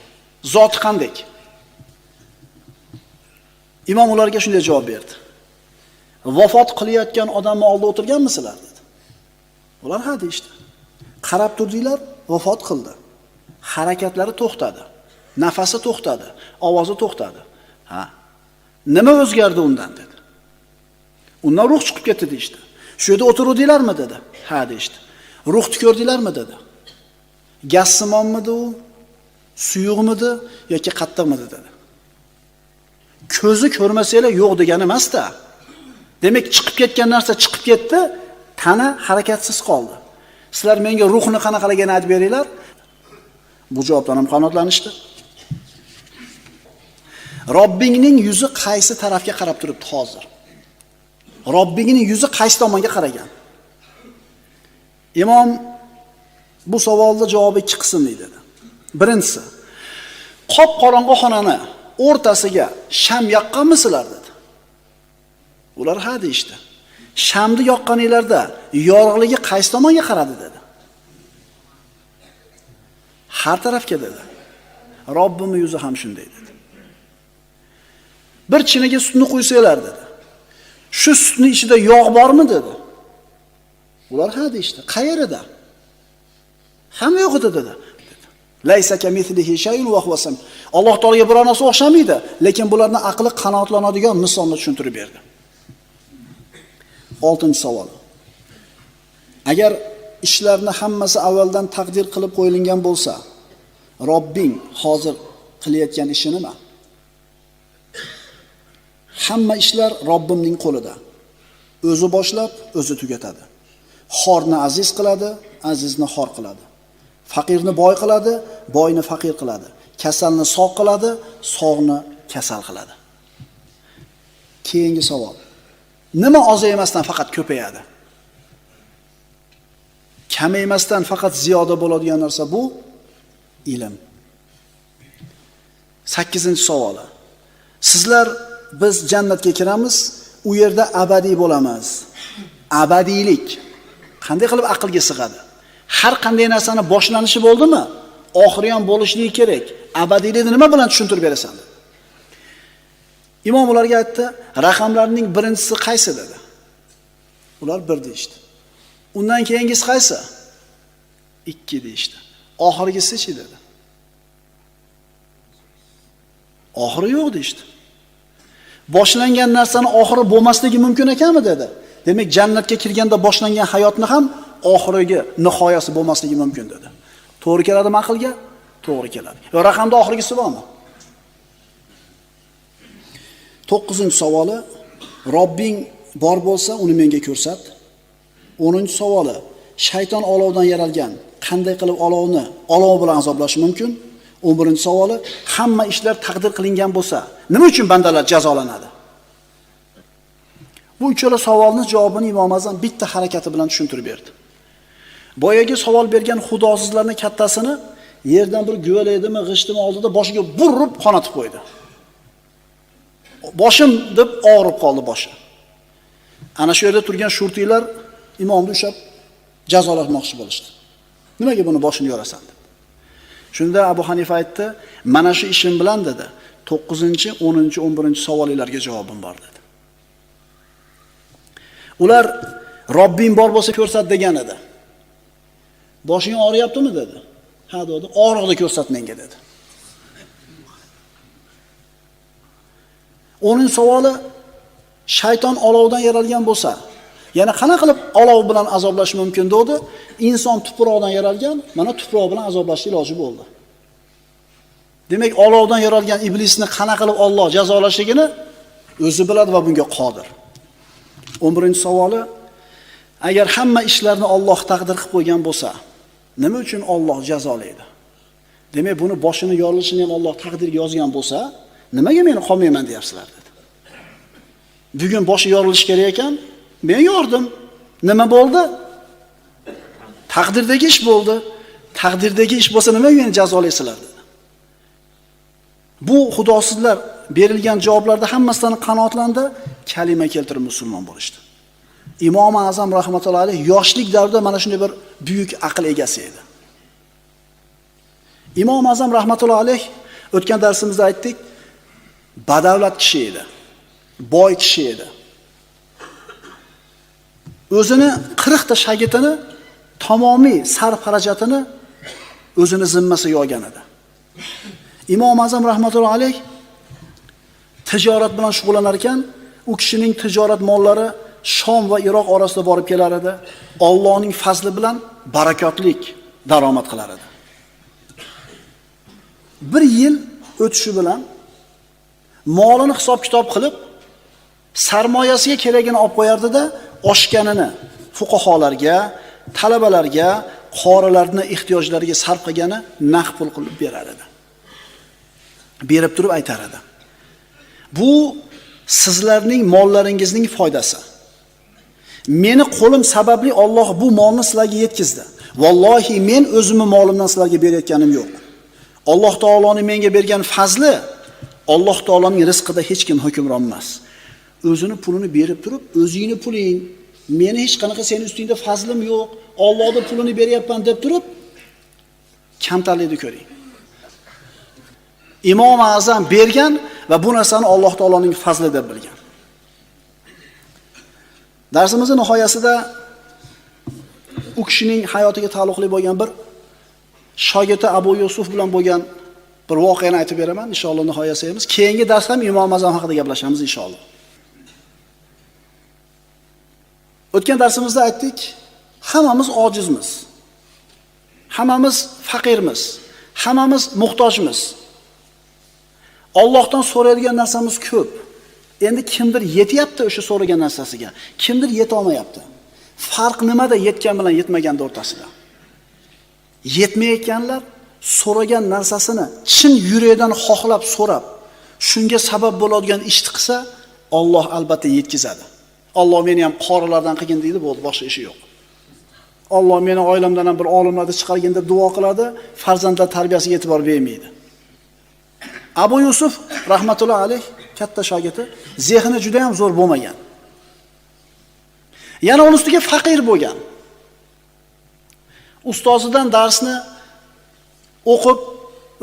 Zoti qanday? Imom ularga shunday javob berdi. Vafot qilayotgan odamni oldida o'tirganmisizlar dedi. Ular ha deyishdi. Qarab turdinglar, vafot qildi. Harakatlari to'xtadi. Nafasi to'xtadi, ovozi to'xtadi. Ha. Nima o'zgardi undan dedi. Undan ruh chiqib ketdi deyishdi. Shu yerda o'tiruvdinglarmi dedi. Ha deyishdi. Ruhni ko'rdinglarmi dedi. Gazsimonmidi u? Suyuqmidi yoki qattiqmidi dedi. Ko'zi ko'rmasanglar yo'q degani emas-da. Demak, chiqib ketgan narsa chiqib ketdi, tana harakatsiz qoldi. Sizlar menga ruhni qanaqaligini aytib beringlar. Bu javobdan ham qanoatlanishdi. Robbingning yuzi qaysi tarafga qarab turibdi hozir? Robbingning yuzi qaysi tomonga qaragan? Imom bu savolning javobi ikki qismli dedi. Birinchisi, qop-qorong'i xonani o'rtasiga sham yoqqanmisizlar dedi. Ular ha deyishdi. Shamni yoqqaninglarda yorug'ligi qaysi tomonga qaradi dedi. Har tarafga dedi. Robbimning yuzi ham shunday dedi. Bir chiniga sutni qo'ysanglar dedi. Shu sutning ichida yog' bormi dedi. Ular ha deyishdi. Qayerida? Hamma yo'q edi dedi. Laysa kamithlihi shay'un va huwa sam. Alloh taologa biror narsa o'xshamaydi, lekin bularning aqli qanoatlanadigan misolni tushuntirib berdi. 6-savol. Agar ishlarni hammasi avvaldan taqdir qilib qo'yilgan bo'lsa, Robbing hozir qilayotgan ishi nima? Hamma ishlar Robbimning qo'lida. O'zi boshlab, o'zi tugatadi. Xorni aziz qiladi, azizni xor qiladi. Faqirni boy qiladi, boyni faqir qiladi. Kasalni sog' qiladi, sog'ni kasal qiladi. Keyingi savol. Nima ozaymasdan faqat ko'payadi? Kamaymasdan faqat ziyoda bo'ladigan narsa bu ilm. 8-savoli. Sizlar biz jannatga kiramiz, u yerda abadiy bo'lamiz. Abadiylik qanday qilib aqlga sig'adi? Har qanday narsani boshlanishi bo'ldimi? Oxiri ham bo'lishligi kerak. Abadiylikni nima bilan tushuntirib berasan dedi. Imom ularga aytdi, raqamlarning birinchisi qaysi dedi. Ular 1 deyishdi. Undan keyingisi qaysi? 2 deyishdi. Oxirgisi-chi dedi. Oxiri yo'q deyishdi. Boshlangan narsani oxiri bo'lmasligi mumkin ekanmi dedi. Demak, jannatga kirganda boshlangan hayotni ham oxirigi, nihoyasi bo'lmasligi mumkin dedi. To'g'ri keladimi aqlga? To'g'ri keladi. Yo raqamda oxirgisi bormi? 9-savoli, Robbing bor bo'lsa, uni menga ko'rsat. 10-savoli, shayton olovdan yaralgan, qanday qilib olovni olov bilan azoblash mumkin? 11-savoli, hamma ishlar taqdir qilingan bo'lsa, nima uchun bandalar jazolanadi? Bu uchala savolning javobini Imom Azam bitta harakati bilan tushuntirib berdi. Boyagi savol bergan xudosizlarning kattasini yerdan bir guvaladimi, g'ishtimi oldida boshiga burib qonatib qo'ydi. Boshim deb og'rib qoldi boshi. Ana shu yerda turgan shurtiylar imomni ushlab jazolamoqchi bo'lishdi. Nimaga buni boshini yorasan deb. Shunda Abu Hanifa aytdi, mana shu ishim bilan dedi, 9-chi, 10-chi, 11-chi savollarga javobim bor dedi. Ular Robbing bor bo'lsa ko'rsat degan edi. Boshing og'riyaptimi dedi. Ha dedi, og'riqni ko'rsat menga dedi. O'ning savoli shayton olovdan yaralgan bo'lsa, yana qana qilib olov bilan azoblash mumkin dedi. Inson tuproqdan yaralgan, mana tuproq bilan azoblash iloji bo'ldi. Demak, olovdan yaralgan iblisni qana qilib Alloh jazolashligini o'zi biladi va bunga qodir. 11-savoli, agar hamma ishlarni Alloh taqdir qilib qo'ygan bo'lsa, nima uchun Alloh jazolaydi? Demak, buni boshini yorilishini ham Alloh taqdirga yozgan bo'lsa, nimaga meni qolmayman deyapsizlar dedi. Bugun boshi yorilishi kerak ekan, men yordim. Nima bo'ldi? Taqdirdagi ish bo'ldi. Taqdirdagi ish bo'lsa nimaga meni jazolaysizlar dedi. Bu xudosizlar berilgan javoblarda hammasidan qanoatlandi, kalima keltirib musulmon bo'lishdi. Imom Azam rahmatullohi alayhi yoshlik davrida mana shunday bir buyuk aql egasi edi. Imom Azam rahmatullohi alayhi o'tgan darsimizda aytdik, badavlat kishi edi. Boy kishi edi. O'zini 40 ta shogirdini tamomiy sarf xarajatini o'zini zimmasiga olgan edi. Imom Azam rahmatullohi alayh tijorat bilan shug'ullanar ekan, u kishining tijorat mollari Shom va Iroq orasida borib kelar edi. Allohning fazli bilan barakotlik daromad qilar edi. Bir yil o'tishi bilan molini hisob-kitob qilib, sarmoyasiga keragini olib qo'yardi-da, oshganini fuqaholarga, talabalarga, qorilarning ehtiyojlariga sarf qilgani naqd pul qilib berar edi. Berib turib aytar edi. Bu sizlarning mollaringizning foydasi. Meni qo'lim sababli Alloh bu molni sizlarga yetkazdi. Vallohi men o'zimni molimdan sizlarga berayotganim yo'q. Alloh taoloning menga bergan fazli, Alloh taoloning rizqida hech kim hukmron emas. O'zini pulini berib turib, o'zingni puling, meni hech qanaqa seni ustingda fazlim yo'q, Allohning pulini beryapman deb turib, kamtarlikni ko'ring. Imom Azam bergan va bu narsani Alloh taoloning fazli deb bilgan. Darsimizning nihoyasida u kishining hayotiga taalluqli bo'lgan bir shogirdi Abu Yusuf bilan bo'lgan bir voqeani aytib beraman, inshaalloh nihoyasimiz. Keyingi dars ham Imom Azam haqida gaplashamiz inshaalloh. O'tgan darsimizda aytdik, hammamiz ojizmiz. Hammamiz faqirmiz. Hammamiz muhtojmiz. Allohdan so'raydigan narsamiz ko'p. Endi kimdir yetyapti o'sha so'ragan narsasiga, kimdir yeta olmayapti. Farq nimada yetgan bilan yetmagan o'rtasida? Yetmayotganlar so'ragan narsasini chin yurakdan xohlab so'rab, shunga sabab bo'ladigan ishni qilsa, Alloh albatta yetkazadi. Alloh meni ham qorilardan qilgin deydi, bo'ldi, boshqa ishi yo'q. Alloh meni oilamdan ham bir olimlarni chiqargin deb duo qiladi, farzandlar tarbiyasiga e'tibor bermaydi. Abu Yusuf rahmatullohi alayh katta shogirdi, zehni juda ham zo'r bo'lmagan. Yana uning ustiga faqir bo'lgan. Ustozidan darsni o'qib,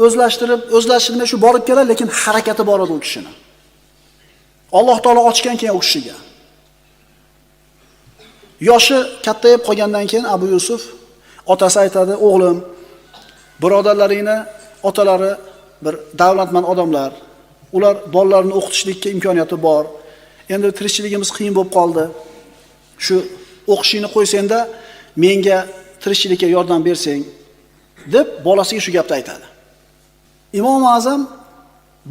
o'zlashtirib, o'zlashtirmay shu borib keladi, lekin harakati bor edi u kishini. Alloh taolo ochgan keyin u kishiga. Yoshi kattayib qolgandan keyin Abu Yusuf otasi aytadi: "O'g'lim, birodarlaringni otalari bir davlatmand odamlar, ular bolalarini o'qitishlikka imkoniyati bor. Endi tirikchiligimiz qiyin bo'lib qoldi. Shu o'qishingni qo'ysangda menga tirikchilikka yordam bersang" deb bolasiga shu gapni aytadi. Imom Azam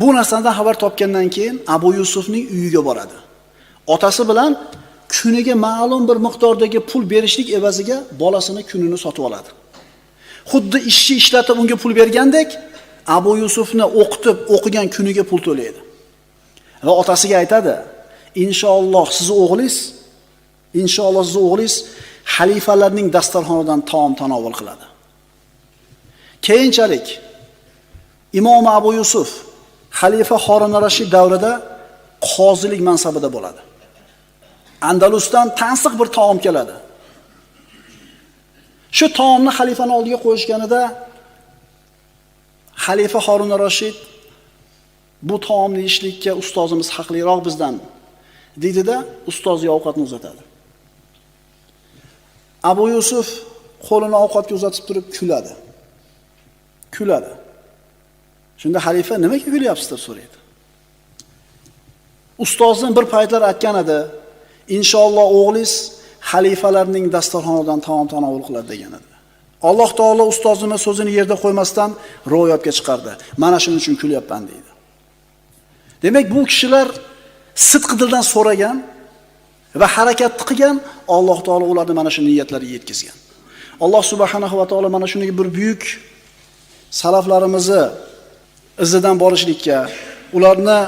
bu narsadan xabar topgandan keyin Abu Yusufning uyiga boradi. Otasi bilan kuniga ma'lum bir miqdordagi pul berishlik evaziga bolasini kunini sotib oladi. Xuddi ishchi ishlatib unga pul bergandek, Abu Yusufni o'qitib, o'qigan kuniga pul to'laydi. Va otasiga aytadi: "Inshaalloh siz o'g'lingiz, inshaalloh siz o'g'lingiz xalifalarning dasturxonidan taom tanovul qiladi." Keyinchalik Imom Abu Yusuf xalifa Harun Rashid davrida qozilik mansabida bo'ladi. Andalusdan tansiq bir taom keladi. Shu taomni xalifaning oldiga qo'yishganida xalifa Harun Rashid bu taomni yeyishlikka ustozimiz haqliroq bizdan deydida, ustoziga ovqatni uzatadi. Abu Yusuf qo'lini ovqatga uzatib turib kuladi. Kuladi. Shunda xalifa nimaga kulyapsiz deb so'raydi. Ustozim bir paytlar aytgan edi, inshaalloh o'g'lingiz xalifalarning dasturxonidan taom tanovul qiladi degan edi. Alloh taolo ustozimning so'zini yerda qo'ymasdan ro'yobga chiqardi. Mana shuning uchun kulyapman deydi. Demak, bu kishilar sidq dildan so'ragan va harakat qilgan, Alloh taolo ularni mana shu niyatlariga yetkazgan. Alloh subhanahu va taolo mana shunday bir buyuk salaflarimizni izidan borishlikka, ularni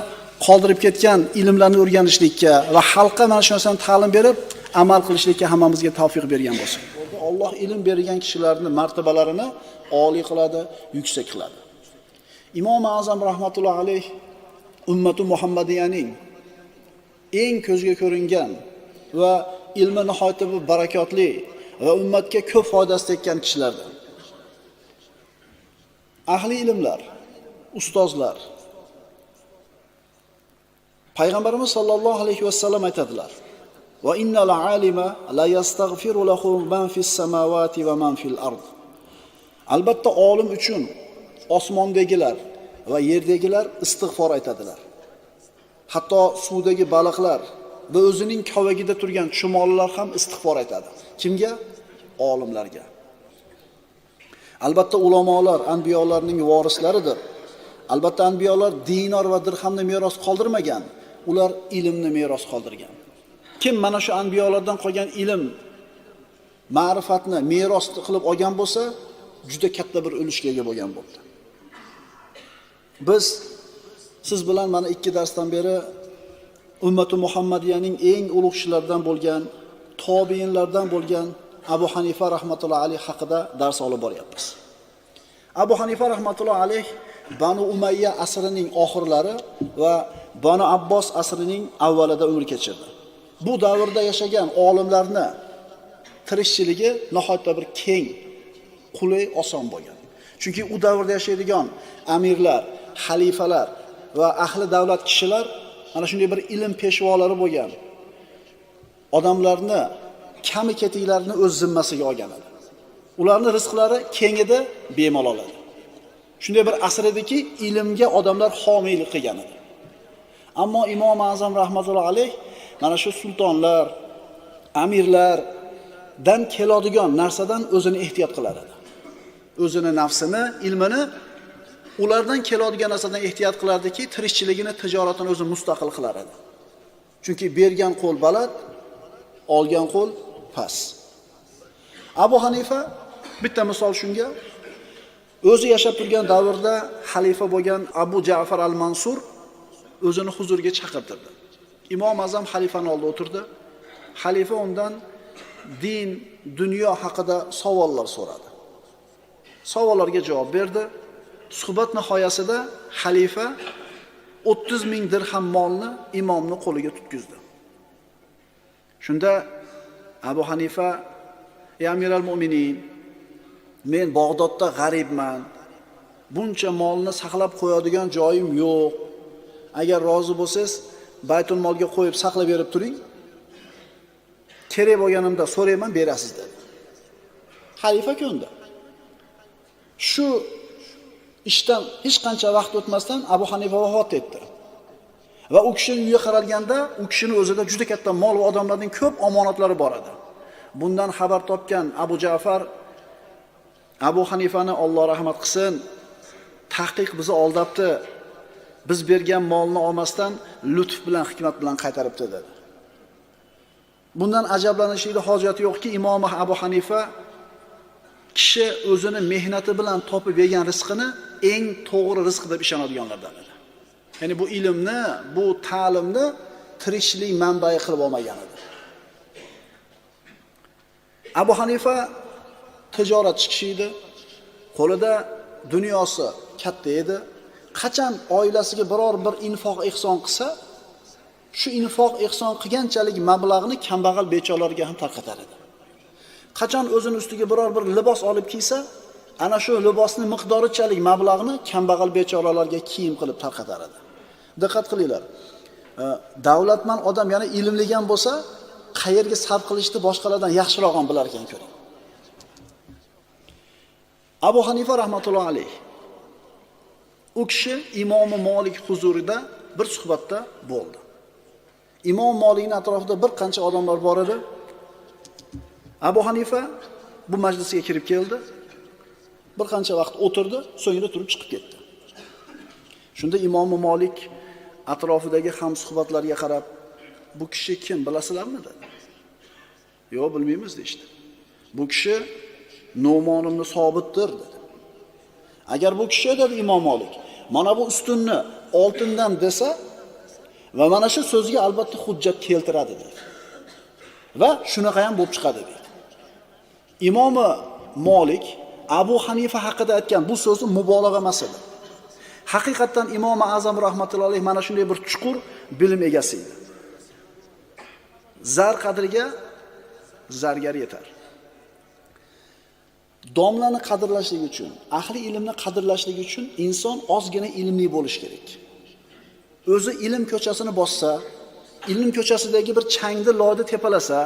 qoldirib ketgan ilmlarni o'rganishlikka va xalqqa mana shu narsani ta'lim berib, amal qilishlikka hammamizga tavfiq bergan bo'lsin. Alloh ilm bergan kishilarning martabalarini oliy qiladi, yuksak qiladi. Imom Azam rahmatullohi alayh ummati Muhammadiyaning eng ko'zga ko'ringan va ilmi nihoyatda bir barakotli va ummatga ko'p foydasi tekkan kishilardan. Ahli ilmlar, ustozlar Payg'ambarimiz sollallohu alayhi vasallam aytadilar: "Va innal alima la yastaghfiru lahu man fis samawati va man fil ard." Albatta olim uchun osmondagilar va yerdagilar istig'for aytadilar. Hatto suvdagi baliqlar va o'zining kovagida turgan chumolilar ham istig'for aytadi. Kimga? Olimlarga. Albatta ulamolar anbiyolarning vorislaridir. Albatta anbiyolar dinor va dirhamni meros qoldirmagan, ular ilmni meros qoldirgan. Kim mana shu anbiyolardan qolgan ilm, ma'rifatni meros qilib olgan bo'lsa, juda katta bir ulushga ega bo'lgan bo'ldi. Biz Siz bilan mana 2 darsdan beri ummati Muhammadiyaning eng ulug' kishilaridan bo'lgan, tobiinlardan bo'lgan Abu Hanifa rahmatullohi alayh haqida dars olib boryapmiz. Abu Hanifa rahmatullohi alayh Banu Umayya asrining oxirlari va Banu Abbos asrining avvalida umr kechirdi. Bu davrda yashagan olimlarni tirikchiligi nihoyatda bir keng, qulay, oson bo'lgan. Chunki u davrda yashaydigan amirlar, xalifalar va ahli davlat kishilar mana shunday bir ilm peshvolari bo'lgan odamlarni kami ketiklarini o'z zimmasiga olgan edi. Ularning rizqlari keng edi, bemalol edi. Shunday bir asr ediki, ilmga odamlar homiylik qilgan edi. Ammo Imom Azam rahmatullohi alayh mana shu sultonlar, amirlardan keladigan narsadan o'zini ehtiyot qilar edi. O'zini nafsini, ilmini ulardan keladigan narsadan ehtiyot qilardiki, tirikchiligini, tijoratini o'zi mustaqil qilar edi. Chunki bergan qo'l baland, olgan qo'l past. Abu Hanifa bitta misol shunga, o'zi yashab turgan davrda xalifa bo'lgan Abu Ja'far al-Mansur o'zini huzuriga chaqirtirdi. Imom Azam xalifaning oldida o'tirdi. Xalifa undan din, dunyo haqida savollar so'radi. Savollarga javob berdi. Suhbat nihoyasida xalifa 30 ming dirham molni imomni qo'liga tutkizdi. Shunda Abu Hanifa: "Ey amiral mu'minin, men Bag'dodda g'aribman. Buncha molni saqlab qo'yadigan joyim yo'q. Agar rozi bo'lsangiz, baytul molga qo'yib saqlab berib turing. Kerak bo'lganimda so'rayman, berasiz" dedi. Xalifa ko'ndi. Shu ishdan hech qancha vaqt o'tmasdan Abu Hanifa vafot etdi. Va u kishining uyiga qaralganda, u kishining o'zida juda katta mol va odamlarning ko'p omonatlari bor edi. Bundan xabar topgan Abu Ja'far Abu Hanifani Alloh rahmat qilsin, tahqiq bizni aldabdi. Biz bergan molni olmasdan lutf bilan, hikmat bilan qaytaribdi dedi. Bundan ajablanishlikda hojati yo'qki, Imom Abu Hanifa kishi o'zini mehnati bilan topib yegan rizqini eng to'g'ri rizq deb ishonadiganlardan edi. Ya'ni bu ilmni, bu ta'limni tirikchilik manbai qilib olmagan edi. Abu Hanifa tijoratchi kishi edi. Qo'lida dunyosi katta edi. Qachon oilasiga biror bir infoq ehson qilsa, shu infoq ehson qilganchalik mablag'ni kambag'al bechoralarga ham tarqatar edi. Qachon o'zini ustiga biror bir libos olib kiysa, ana shu libosning miqdorichalik mablag'ni kambag'al bechoralarga kiyim qilib tarqatar edi. Diqqat qilinglar. Davlatman odam, ya'ni ilmli ham bo'lsa, qayerga sarf qilishni boshqalardan yaxshiroq ham bilar ekan, ko'ring. Abu Hanifa rahmatullohi alayh u kishi Imom Molik huzurida bir suhbatda bo'ldi. Imom Molikning atrofida bir qancha odamlar bor edi. Abu Hanifa bu majlisga kirib keldi. Bir qancha vaqt o'tirdi, so'ngra turib chiqib ketdi. Shunda Imom Molik atrofidagi hamsuhbatlarga qarab, "Bu kishi kim, bilasizlarmi?" dedi. "Yo'q, bilmaymiz" deydi. "Bu kishi Nu'mon ibn Sobitdir" dedi. Agar bu kishi, dedi Imom Molik, mana bu ustunni oltindan desa va mana shu so'zga albatta hujjat keltiradi dedi. Va shunaqa ham bo'lib chiqadi dedi. Imom Molik Abu Hanifa haqida aytgan bu so'zi mubolag'a emas edi. Haqiqatan Imom Azam rahmatullohi alayhi mana shunday bir chuqur bilim egasi edi. Zar qadriga zargar yetar. Domlani qadrlashlik uchun, ahli ilmni qadrlashlik uchun inson ozgina ilmli bo'lish kerak. O'zi ilm ko'chasini bossa, ilm ko'chasidagi bir changni loyni tepalasa,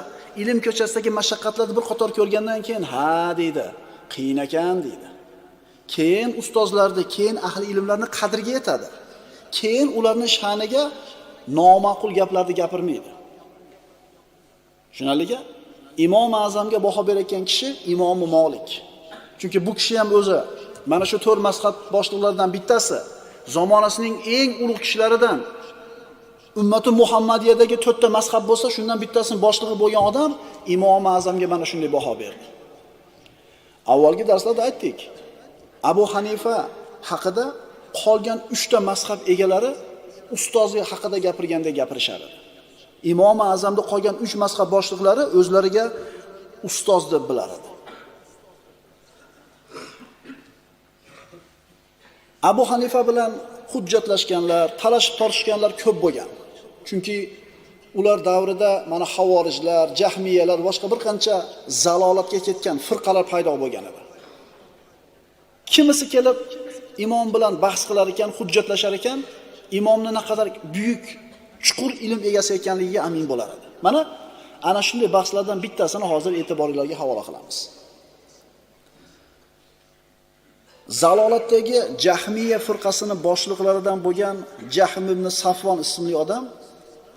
ilm ko'chasidagi mashaqqatlarni bir qator ko'rgandan keyin ha deydi, qiyin ekan deydi. Keyin ustozlarni, keyin ahli ilmlarni qadriga yetadi. Keyin ularning sha'niga noma'qul gaplarni gapirmaydi. Tushunarlimi? Imom Azamga baho berayotgan kishi Imom Molik. Chunki bu kishi ham o'zi mana shu 4 mazhab boshliqlaridan bittasi, zamonasining eng ulug' kishilaridan, ummati Muhammadiyadagi 4 ta mazhab bo'lsa, shundan bittasining boshlig'i bo'lgan odam Imom Azamga mana shunday baho berdi. Avvalgi darslarda aytdik. Abu Hanifa haqida qolgan 3 ta mazhab egalari ustozi haqida gapirganda gapirishar edi. Imom Azamda qolgan 3 mazhab boshliqlari o'zlariga ustoz deb bilar edi. Abu Hanifa bilan hujjatlashganlar, talashib tortishganlar ko'p bo'lgan. Chunki ular davrida mana havorijlar, jahmiyalar, boshqa bir qancha zalolatga ketgan firqalar paydo bo'lgan edi. Kimisi kelib imom bilan bahs qilar ekan, hujjatlashar ekan, imomni naqadar buyuk, chuqur ilm egasi ekanligiga amin bo'lar edi. Mana ana shunday bahslardan bittasini hozir e'tiboringizga havola qilamiz. Zalolatdagi Jahmiya firqasini boshliqlaridan bo'lgan Jahm ibn Safvon ismli odam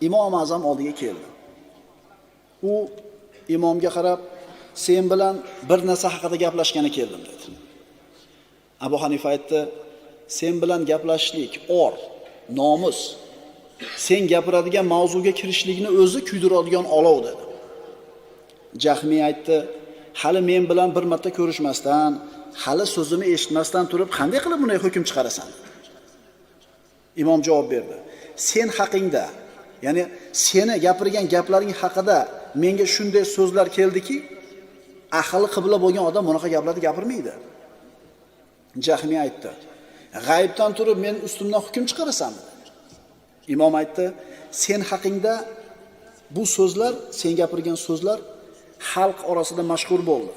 Imom Azam oldiga keldi. U imomga qarab, "Sen bilan bir narsa haqida gaplashgani keldim" dedi. Abu Hanifa aytdi, "Sen bilan gaplashishlik or, nomus. Sen gapiradigan mavzuga kirishlikni o'zi kuydiradigan olov" dedi. Jahmiy aytdi, "Hali men bilan bir marta ko'rishmasdan, hali so'zimni eshitmasdan turib qanday qilib bunday hukm chiqarasan?" Imom javob berdi, "Sen haqingda, ya'ni seni gapirgan gaplaring haqida menga shunday so'zlar keldiki, ahli qibla bo'lgan odam bunaqa gaplarni gapirmaydi." Jahmiy aytdi, "G'aybdan turib men ustimdan hukm chiqarasanmi?" Imom aytdi, "Sen haqingda bu so'zlar, sen gapirgan so'zlar xalq orasida mashhur bo'ldi.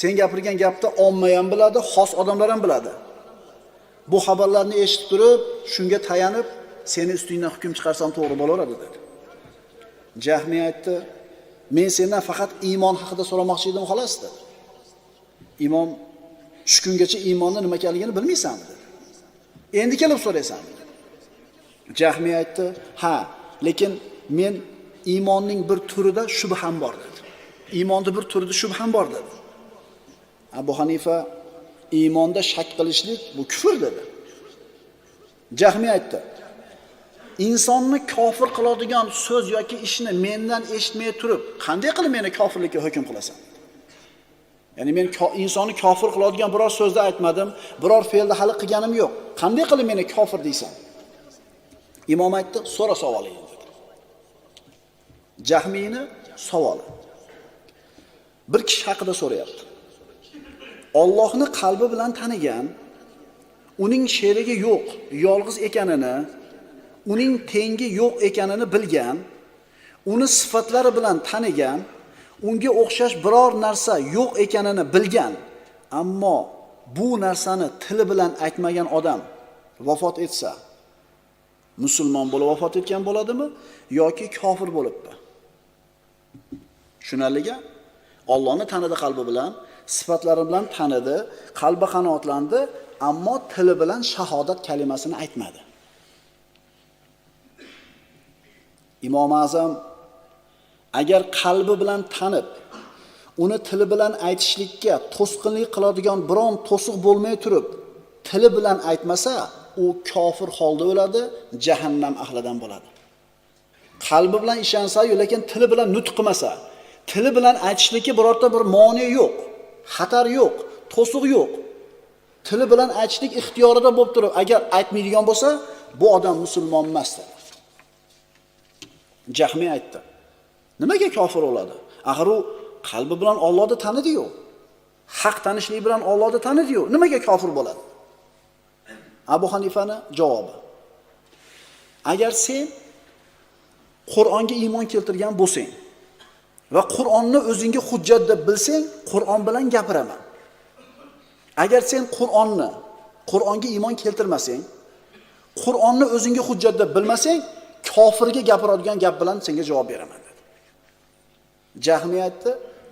Sen gapirgan gapni omma ham biladi, xos odamlar ham biladi. Bu xabarlarni eshitib turib, shunga tayanib, seni ustingdan hukm chiqarsam to'g'ri bo'laveradi" dedi. Jahmiy aytdi, "Men sendan faqat iymon haqida so'ramoqchi edim, xolos" dedi. Imom, "Shu kungacha iymonni nima ekanligini bilmaysanmi?" dedi. "Endi kelib so'raysanmi?" dedi. Jahmiy aytdi, "Ha, lekin men iymonning bir turida shubham bor" dedi. Iymonda bir turida shubham bor dedi. Abu Hanifa, "Iymonda shak qilishlik bu kufr" dedi. Jahmiy aytdi, "Insonni kofir qiladigan so'z yoki ishni mendan eshitmay turib, qanday qilib meni kofirlikka hukm qilasan? Ya'ni men insonni kofir qiladigan biror so'zni aytmadim, biror fe'lni hali qilganim yo'q. Qanday qilib meni kofir deysan?" Imom aytdi, "So'ra savolingni" dedi. Jahmiyni savoli. Bir kishi haqida so'rayapti. Allohni qalbi bilan tanigan, uning sherigi yo'q, yolg'iz ekanini, uning tengi yo'q ekanini bilgan, uni sifatlari bilan tanigan, unga o'xshash biror narsa yo'q ekanini bilgan, ammo bu narsani tili bilan aytmagan odam vafot etsa, musulmon bo'lib vafot etgan bo'ladimi yoki kofir bo'libmi? Tushunarliga? Allohni tanidi qalbi bilan, sifatlari bilan tanidi, qalbi qanoatlandi, ammo tili bilan shahodat kalimasini aytmadi. Imom Azam agar qalbi bilan tanib, uni tili bilan aytishlikka to'sqinlik qiladigan biron to'siq bo'lmay turib, tili bilan aytmasa, u kofir holda o'ladi, jahannam ahlidan bo'ladi. Qalbi bilan ishonsa-yu, lekin tili bilan nutq qilmasa, tili bilan aytishlikka birorta bir mone yo'q, xatar yo'q, to'siq yo'q. Tili bilan aytishlik ixtiyorida bo'lib turib, agar aytmaydigan bo'lsa, bu odam musulmon emas dedi. Jahmiy aytdi, "Nimaga kofir bo'ladi? Axir u qalbi bilan Allohni tanidi-yu. Haq tanishlik bilan Allohni tanidi-yu. Nimaga kofir bo'ladi?" Abu Hanifani javobi: "Agar sen Qur'onga iymon keltirgan bo'lsang va Qur'onni o'zingga hujjat deb bilsang, Qur'on bilan gapiraman. Agar sen Qur'onga iymon keltirmasang, Qur'onni o'zingga hujjat deb bilmasang, kofirga gapiradigan gap bilan senga javob beraman" dedi. Jahmiy aytdi,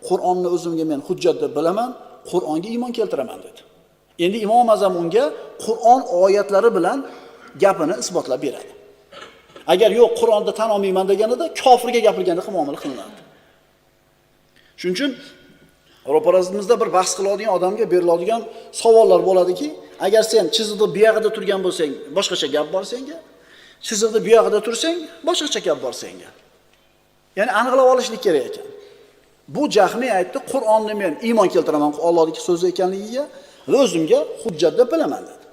"Qur'onni o'zimga men hujjat deb bilaman, Qur'onga iymon keltiraman" dedi. Endi Imom Azam unga Qur'on oyatlari bilan gapini isbotlab beradi. Agar yo'q, Qur'onda tan olmayman deganida kofirga gapirganda ham muomala qilinadi. Shuning uchun ro'paramizda bir bahs qiladigan odamga beriladigan savollar bo'ladiki, agar sen chiziqni bu yog'ida turgan bo'lsang, boshqacha gap bor senga, chiziqni bu yog'ida tursang, boshqacha gap bor senga. Ya'ni aniqlab olishlik kerak ekan. Bu Jahmiy aytdi, Qur'onni men iymon keltiraman Allohning so'zi ekanligiga va o'zimga hujjat deb bilaman dedi.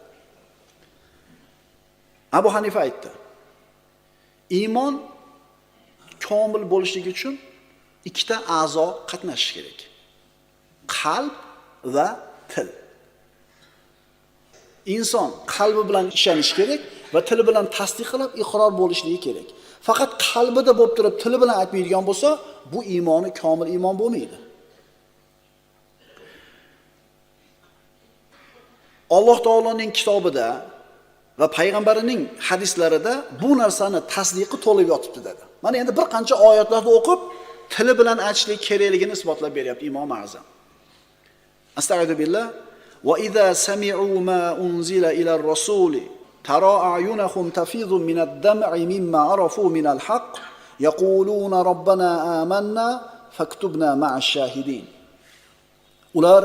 Abu Hanifa aytdi. Iymon komil bo'lishligi uchun ikkita a'zo qatnashishi kerak. Qalb va til. Inson qalbi bilan ishonishi kerak va tili bilan tasdiq qilib iqror bo'lishligi kerak. Faqat qalbida bo'lib turib tili bilan aytmaydigan bo'lsa, bu iymoni komil iymon bo'lmaydi. Alloh taoloning kitobida va payg'ambarining hadislarida bu narsani tasdiqi to'lib yotibdi dedi. Mana endi bir qancha oyatlarni o'qib, tili bilan aytishlik kerakligini isbotlab beryapti Imom Azam. Astag'firu billah. Va iza sami'u ma unzila ila ar-rasuli tara a'yunahum tafidu min ad-dam'i mimma arafu min al-haqq yaquluna robbana amanna faktubna ma'ash shahidin. Ular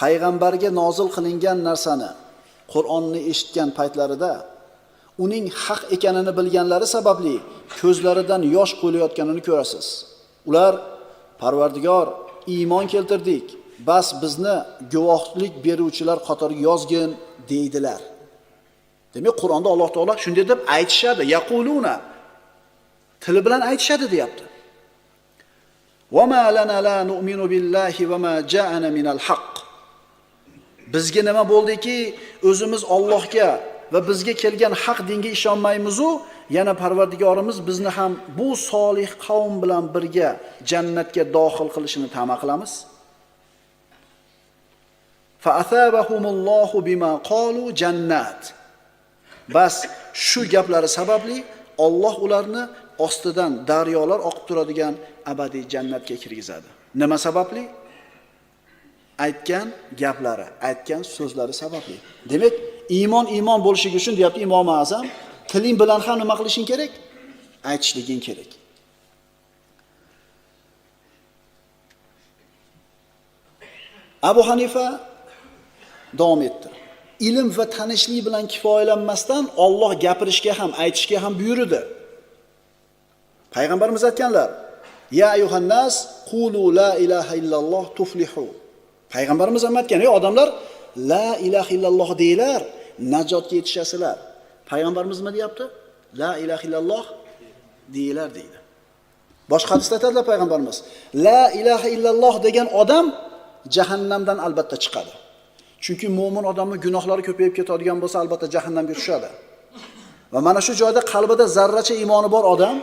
payg'ambarga nozil qilingan narsani, Qur'onni eshitgan paytlarida uning haq ekanini bilganlari sababli ko'zlaridan yosh quyulayotganini ko'rasiz. Ular Parvardigor, iymon keltirdik, bas bizni guvohlik beruvchilar qatoriga yozgin deydilar. Demak, Qur'onda Alloh taolo shunday deb aytishadi, yaquluna, tili bilan aytishadi deyapti. Va ma lana la nu'minu billahi va ma ja'ana minal haqq. Bizga nima bo'ldiki, o'zimiz Allohga va bizga kelgan haq dinga ishonmaymiz-u, yana Parvardigorimiz bizni ham bu solih qavm bilan birga jannatga daxil qilishini ta'ma qilamiz. Fa asabahumullohu bima qalu jannat. Bas shu gaplari sababli Alloh ularni ostidan daryolar oqib turadigan abadiy jannatga kirgizadi. Nima sababli? Aytgan gaplari, aytgan so'zlari sababli. Demak, iymon iymon bo'lishi uchun deyapti Imom Azam, tiling bilan ham nima qilishing kerak? Aytishliging kerak. Abu Hanifa davom etdi. Ilm va tanishlik bilan kifoyalanmasdan Alloh gapirishga ham, aytishga ham buyurdi. Payg'ambarimiz aytganlar: "Ya ayyuhannas, qulu la ilaha illalloh tuflihu." Payg'ambarimiz ham aytgan: "Ey odamlar, la ilaha illalloh deylar, najotga yetishasizlar." Payg'ambarimiz nima deyapti? La ilaha illalloh deylar deydi. Boshqa hadisda aytadilar payg'ambarimiz: "La ilaha illalloh degan odam jahannamdan albatta chiqadi." Chunki mo'min odamning gunohlari ko'payib ketadigan bo'lsa, albatta jahannamga tushadi. Va mana shu joyda qalbida zarracha iymoni bor odam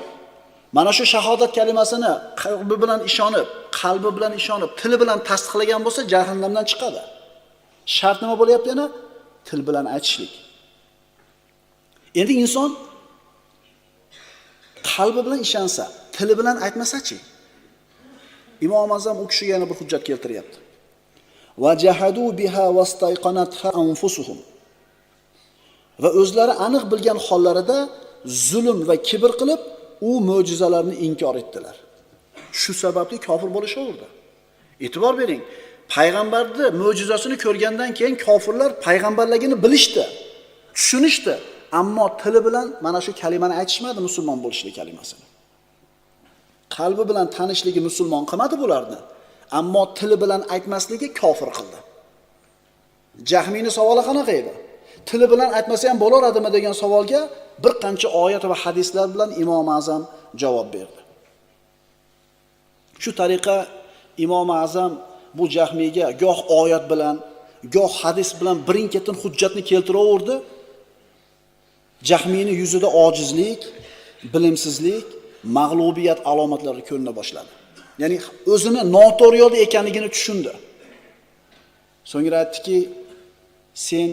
mana shu shahodat kalimasini qalbi bilan ishonib, qalbi bilan ishonib, tili bilan tasdiqlagan bo'lsa, jahannamdan chiqadi. Shart nima bo'lyapti yana? Til bilan aytishlik. Endi inson qalbi bilan ishonsa, tili bilan aytmasa-chi? Imom Azam u kishiga yana bir hujjat keltiryapti. Va jahadu biha wastayqanatha anfusuhum. Va o'zlari aniq bilgan hollarida zulm va kibr qilib, u mo'jizalarni inkor etdilar. Shu sababli kofir bo'lishaverdi. E'tibor bering, payg'ambarni mo'jizasini ko'rgandan keyin kofirlar payg'ambarligini bilishdi, tushunishdi, ammo tili bilan mana shu kalimani aytishmadi, musulmon bo'lishlik kalimasini. Qalbi bilan tanishligi musulmon qilmadi bularni, ammo tili bilan aytmasligi kofir qildi. Jahmiyning savoli qanaqa edi? Tili bilan aytmasa ham bo'laveradimi degan savolga bir qancha oyat va hadislar bilan Imom Azam javob berdi. Shu tariqa Imom Azam bu Jahmiyga goh oyat bilan, goh hadis bilan birin-ketin hujjatni keltiraverdi. Jahmiyning yuzida ojizlik, bilimsizlik, mag'lubiyat alomatlari ko'rina boshladi. Ya'ni o'zini noto'g'ri yo'lda ekanligini tushundi. So'ngra aytdiki, sen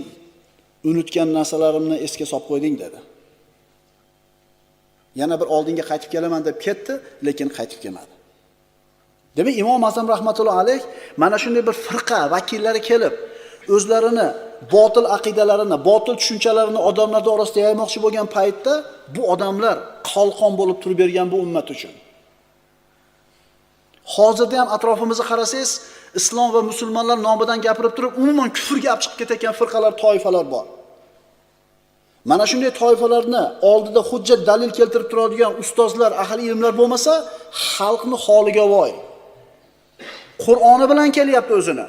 unutgan narsalarimni esga solib qo'yding dedi. Yana bir oldinga qaytib kelaman deb ketdi, lekin qaytib kelmadi. Demak, Imom Azam rahmatullohi alayh mana shunday bir firqa vakillari kelib, o'zlarini botil aqidalarini, botil tushunchalarini odamlar orasida yaymoqchi bo'lgan paytda bu odamlar qalqon bo'lib turib bergan bu ummat uchun. Hozirda ham atrofimizga qarasangiz, islom va musulmonlar nomidan gapirib turib, umuman kufrga olib chiqib ketayotgan firqalar, toifalar bor. Mana shunday toifalarni oldida hujjat, dalil keltirib turadigan ustozlar, ahli ilmlar bo'lmasa, xalqni holiga voy. Qur'oni bilan kelyapti o'zini.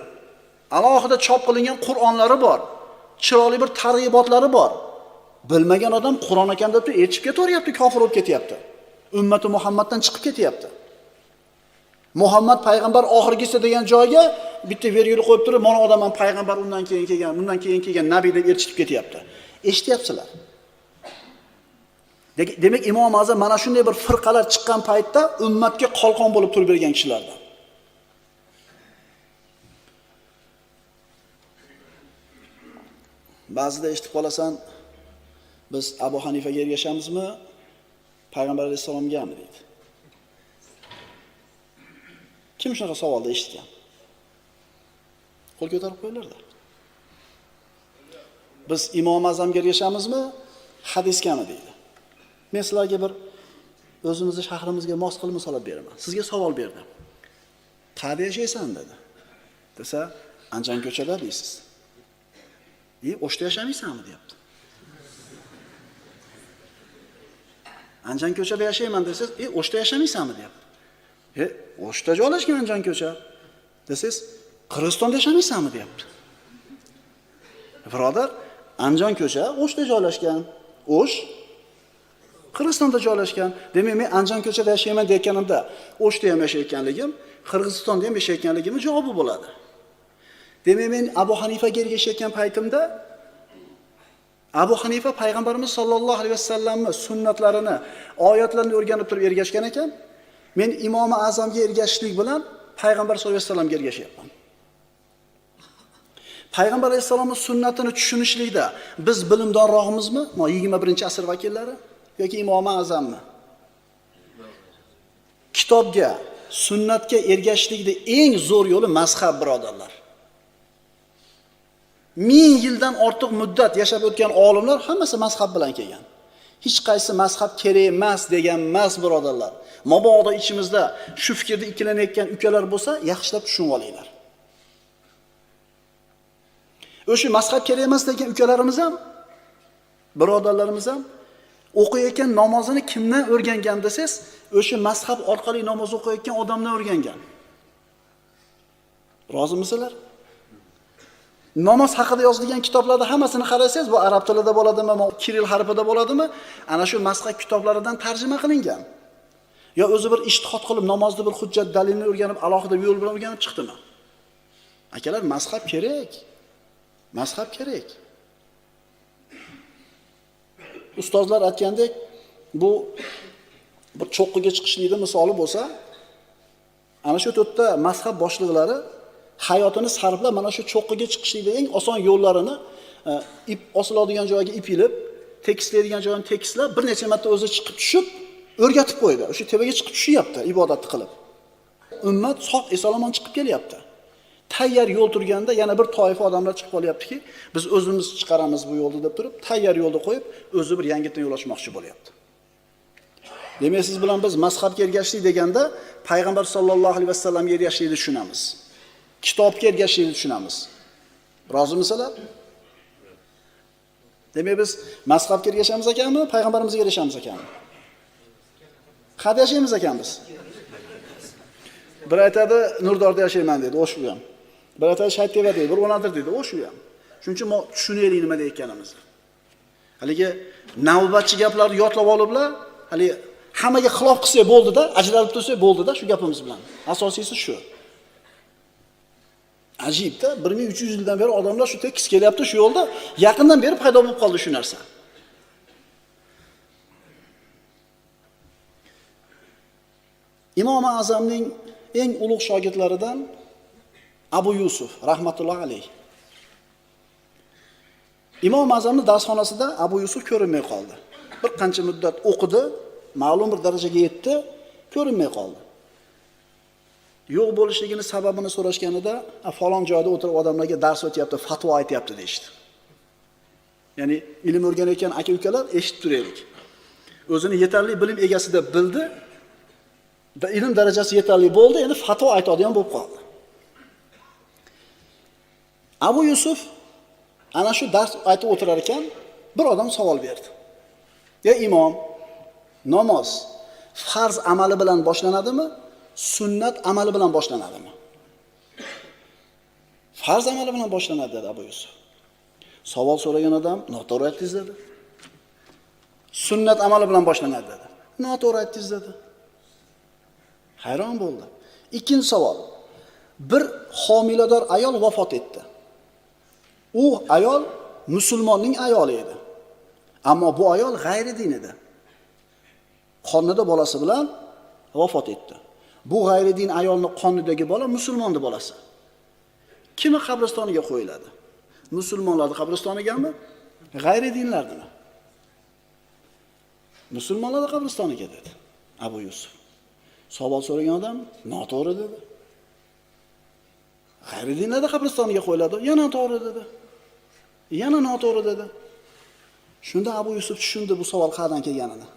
Alohida chop qilingan Qur'onlari bor. Chiroyli bir targ'ibotlari bor. Bilmagan odam Qur'on ekan deb erchib ketaveryapti, kofir bo'lib ketyapti. Ummati Muhammaddan chiqib ketyapti. Muhammad payg'ambar oxirgisi degan joyga bitta vergul qo'yib turib, mana odam ham payg'ambar undan keyin kelgan, bundan keyin kelgan nabiy deb erchitib ketyapti. Eshityapsizlar. Demak, Imom Azam mana shunday bir firqalar chiqqan paytda ummatga qalqon bo'lib turib bergan kishilardan. Ba'zida eshitib qolasan, biz Abu Hanifaga ergashamizmi, Payg'ambar alayhissalomgami deydi. Kim shunaqa savolda eshitgan? Qo'l ko'tarib qo'yinglar-da. Biz Imom Azamga ergashamizmi, hadisgami deydi. Men sizlarga bir o'zimizni shahrimizga mos qilib misol beraman. Sizga savol berdim. Qayerda yashaysan dedi. Desa, Anjan ko'chada deysiz. O'shda yashamaysanmi deyapti. Anjan ko'chada yashayman desangiz, O'shda yashamaysanmi deyapti. O'shda joylashgan Anjan ko'cha desangiz, Qirg'izistonda yashamaysanmi deyapti. Birodar, Anjan ko'cha O'shda joylashgan. O'sh Qirg'izistonda joylashgan. Demak, men Anjan ko'chada yashayman deganimda O'shda ham yashayotganligim, Qirg'izistonda ham yashayotganligimning javobi bo'ladi. Demak, men Abu Hanifaga ergashayotgan paytimda Abu Hanifa payg'ambarimiz sollallohu alayhi vasallamning sunnatlarini, oyatlarini o'rganib turib ergashgan ekan. Men Imom Azamga ergashishlik bilan payg'ambar sollallohu alayhi vasallamga ergashyapman. Payg'ambar alayhissalomning sunnatini tushunishlikda biz bilimdonroqmizmi? 21-asr vakillari yoki Imom Azammi? Kitobga, sunnatga ergashishlikda eng zo'r yo'li mazhab, birodarlar. 1000 yildan ortiq muddat yashab o'tgan olimlar hammasi mazhab bilan kelgan. Hech qaysi mazhab kerak emas degan emas, birodarlar. Mabodo ichimizda shu fikrda ikkilanayotgan ukalar bo'lsa, yaxshilab tushunib olinglar. O'sha mazhab kerak emas degan ukalarimiz ham, birodarlarimiz ham o'qiyotgan namozini kimdan o'rgangan desangiz, o'sha mazhab orqali namoz o'qiyotgan odamdan o'rgangan. Rozimisizlar? Namoz haqida yozilgan kitoblarda hammasini qarasangiz, bu arab tilida bo'ladimi, kiril harfida bo'ladimi, ana shu mazhab kitoblaridan tarjima qilingan. Yo o'zi bir ijtihod qilib namozni bir hujjat dalilini o'rganib, alohida yo'l bilan o'rganib chiqdimi? Akalar, mazhab kerak. Mazhab kerak. Ustozlar aytgandek, bu bir cho'qqiga chiqishlikning misoli bo'lsa, ana shu to'rtta mazhab boshliqlari hayotini sarflab mana shu cho'qqiga chiqishlikda eng oson yo'llarini ip osiladigan joyga ip ilib, tekislaydigan joyini tekislab, bir necha marta o'zi chiqib tushib o'rgatib qo'ydi. O'sha tepaga chiqib tushyapti ibodatni qilib. Ummat sog' eson-omon chiqib kelyapti. Tayyor yo'l turganda yana bir toifa odamlar chiqib qolyaptiki, biz o'zimiz chiqaramiz bu yo'lni deb turib, tayyor yo'lni qo'yib, o'zi bir yangidan yo'l ochmoqchi bo'lyapti. Demak, siz bilan biz mazhabga ergashdik deganda payg'ambar sollallohu alayhi vasallamga ergashlikni tushunamiz. Kitobga ergashishni tushunamiz. Rozimisizlar? Demak, biz mazhabga ergashamiz ekanmi, payg'ambarimizga ergashamiz ekanmi? Qayerda yashaymiz ekanmiz? Bir aytadi, Nurdorda yashayman dedi, o'sha u ham. Bir aytadi, Shayteva deydi, bir o'nadir deydi, o'sha u ham. Shuning uchun tushunaylik nima deyotganimizni. Haligi navbatchi gaplarni yodlab oliblar, hali hammaga xilof qilsak bo'ldi-da, ajralib tursak bo'ldi-da shu gapimiz bilan. Asosiysi shu. Ajibda, 1300 yildan beri odamlar shu tekis kelyapti shu yo'lda, yaqindan beri paydo bo'lib qoldi shu narsa. Imom Azamning eng ulug' shogirdlaridan Abu Yusuf rahmatullohi alayh. Imom Azamning darsxonasida Abu Yusuf ko'rinmay qoldi. Bir qancha muddat o'qidi, ma'lum bir darajaga yetdi, ko'rinmay qoldi. Yo'q bo'lishligini sababini so'rashganida, falon joyda o'tirib odamlarga dars o'tyapti, fatvo aytyapti deyishdi. Ya'ni ilm o'rganayotgan aka-ukalar eshitib turaylik. O'zini yetarli bilim egasi deb bildi, ilm darajasi yetarli bo'ldi, endi fatvo aytadigan bo'lib qoldi. Abu Yusuf ana shu dars aytib o'tirar ekan, bir odam savol berdi. "Ya imom, namoz farz amali bilan boshlanadimi, sunnat amali bilan boshlanadimi?" Farz amali bilan boshlanadi dedi Abu Yusuf. Savol so'ragan odam noto'g'ri aytdingiz dedi. Sunnat amali bilan boshlanadi dedi. Noto'g'ri aytdingiz dedi. Hayron bo'ldi. Ikkinchi savol. Bir homilador ayol vafot etdi. U ayol musulmonning ayoli edi. Ammo bu ayol g'ayri din edi. Qornida bolasi bilan vafot etdi. Bu g'ayri din ayolning qornidagi bola musulmonning bolasi. Kimni qabristoniga qo'yiladi? Musulmonlarning qabristonigami? G'ayri dinlarnimi? Musulmonlarning qabristoniga dedi Abu Yusuf. Savol so'ragan odam noto'g'ri dedi. G'ayri dinlarning qabristoniga qo'yiladi, yana to'g'ri dedi. Yana noto'g'ri dedi. Shunda Abu Yusuf tushundi bu savol qayerdan kelganini.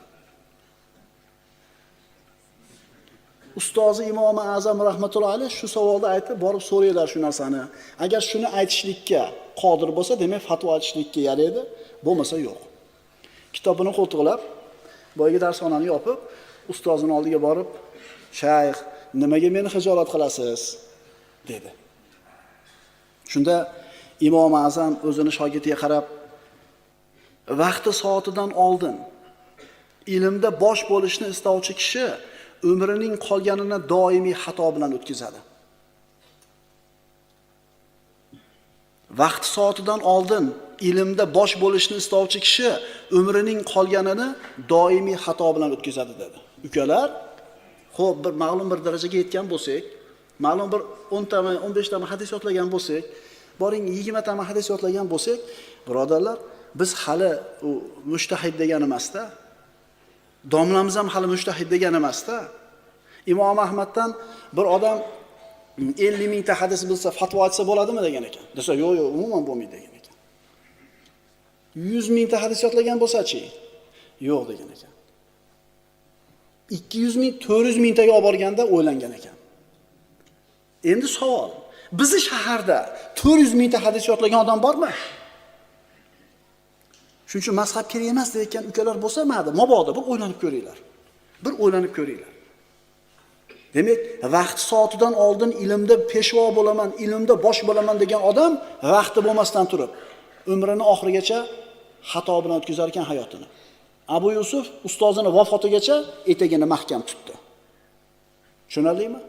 Ustozi Imomi Azam rahmatullohi alayhi shu savolni aytib, borib so'raylar shu narsani. Agar shuni aytishlikka qodir bo'lsa, demak fatvo aytishlikka yaraydi, bo'lmasa yo'q. Kitobini qo'ltiqlab, boyagi darsxonani yopib, ustozini oldiga borib, "Shayx, nimaga meni xijolat qilasiz?" dedi. Shunda Imom Azam o'zini shogirdiga qarab, vaqti soatidan oldin ilmda bosh bo'lishni istovchi kishi umrining qolganini doimiy xato bilan o'tkazadi. Vaqti soatidan oldin ilmda bosh bo'lishni istovchi kishi umrining qolganini doimiy xato bilan o'tkazadi dedi. Ukalar, xo'p, bir ma'lum bir darajaga yetgan bo'lsak, ma'lum bir 10 tami, 15 tami hadis yodlagan bo'lsak, boring 20 tami hadis yodlagan bo'lsak, birodarlar, biz hali u mujtahid degani emasda. Domlamiz ham hali mujtahid degani emasda. Imom Ahmaddan bir odam 50 mingta hadis bilsa fatvo aytsa bo'ladimi degan ekan. Desa, yo'q, yo'q, umuman bo'lmaydi degan ekan. 100 mingta hadis yodlagan bo'lsa-chi? Yo'q degan ekan. 200 ming, 400 mingtaga olib borganda o'ylangan ekan. Endi savol, bizni shaharda 400 mingta hadis yodlagan odam bormi? Shuning uchun mazhab kerak emas deyotgan ukalar bo'lsa, mayli, mabodo bir o'ylanib ko'ringlar. Bir o'ylanib ko'ringlar. Demak, vaqt soatidan oldin ilmda peshvo bo'laman, ilmda bosh bo'laman degan odam vaqti bo'lmasdan turib, umrini oxirigacha xato bilan o'tkazar ekan hayotini. Abu Yusuf ustozini vafotigacha etagini mahkam tutdi. Tushunarlimi?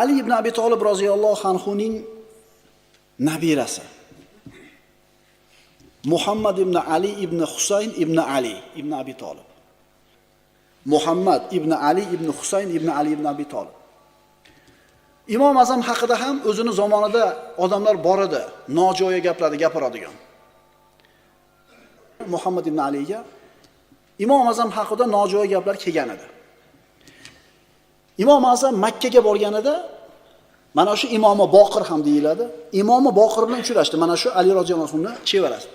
Ali ibn Abi Talib roziyallohu anhu ning nabirasi Muhammad ibn Ali ibn Husayn ibn Ali ibn Abi Talib. Muhammad ibn Ali ibn Husayn ibn Ali ibn Abi Talib. Imom Azam haqida ham o'zini zamonida odamlar bor edi, nojo'ya gaplarni gapiradigan. Muhammad ibn Aliga Imom Azam haqida nojo'ya gaplar kelgan edi. Imom Azam Makka ga borganida mana shu Imomi Boqir ham deyiladi. Imomi Boqir bilan uchrashdi. Mana shu Ali roziyallohu anhu chevarasi.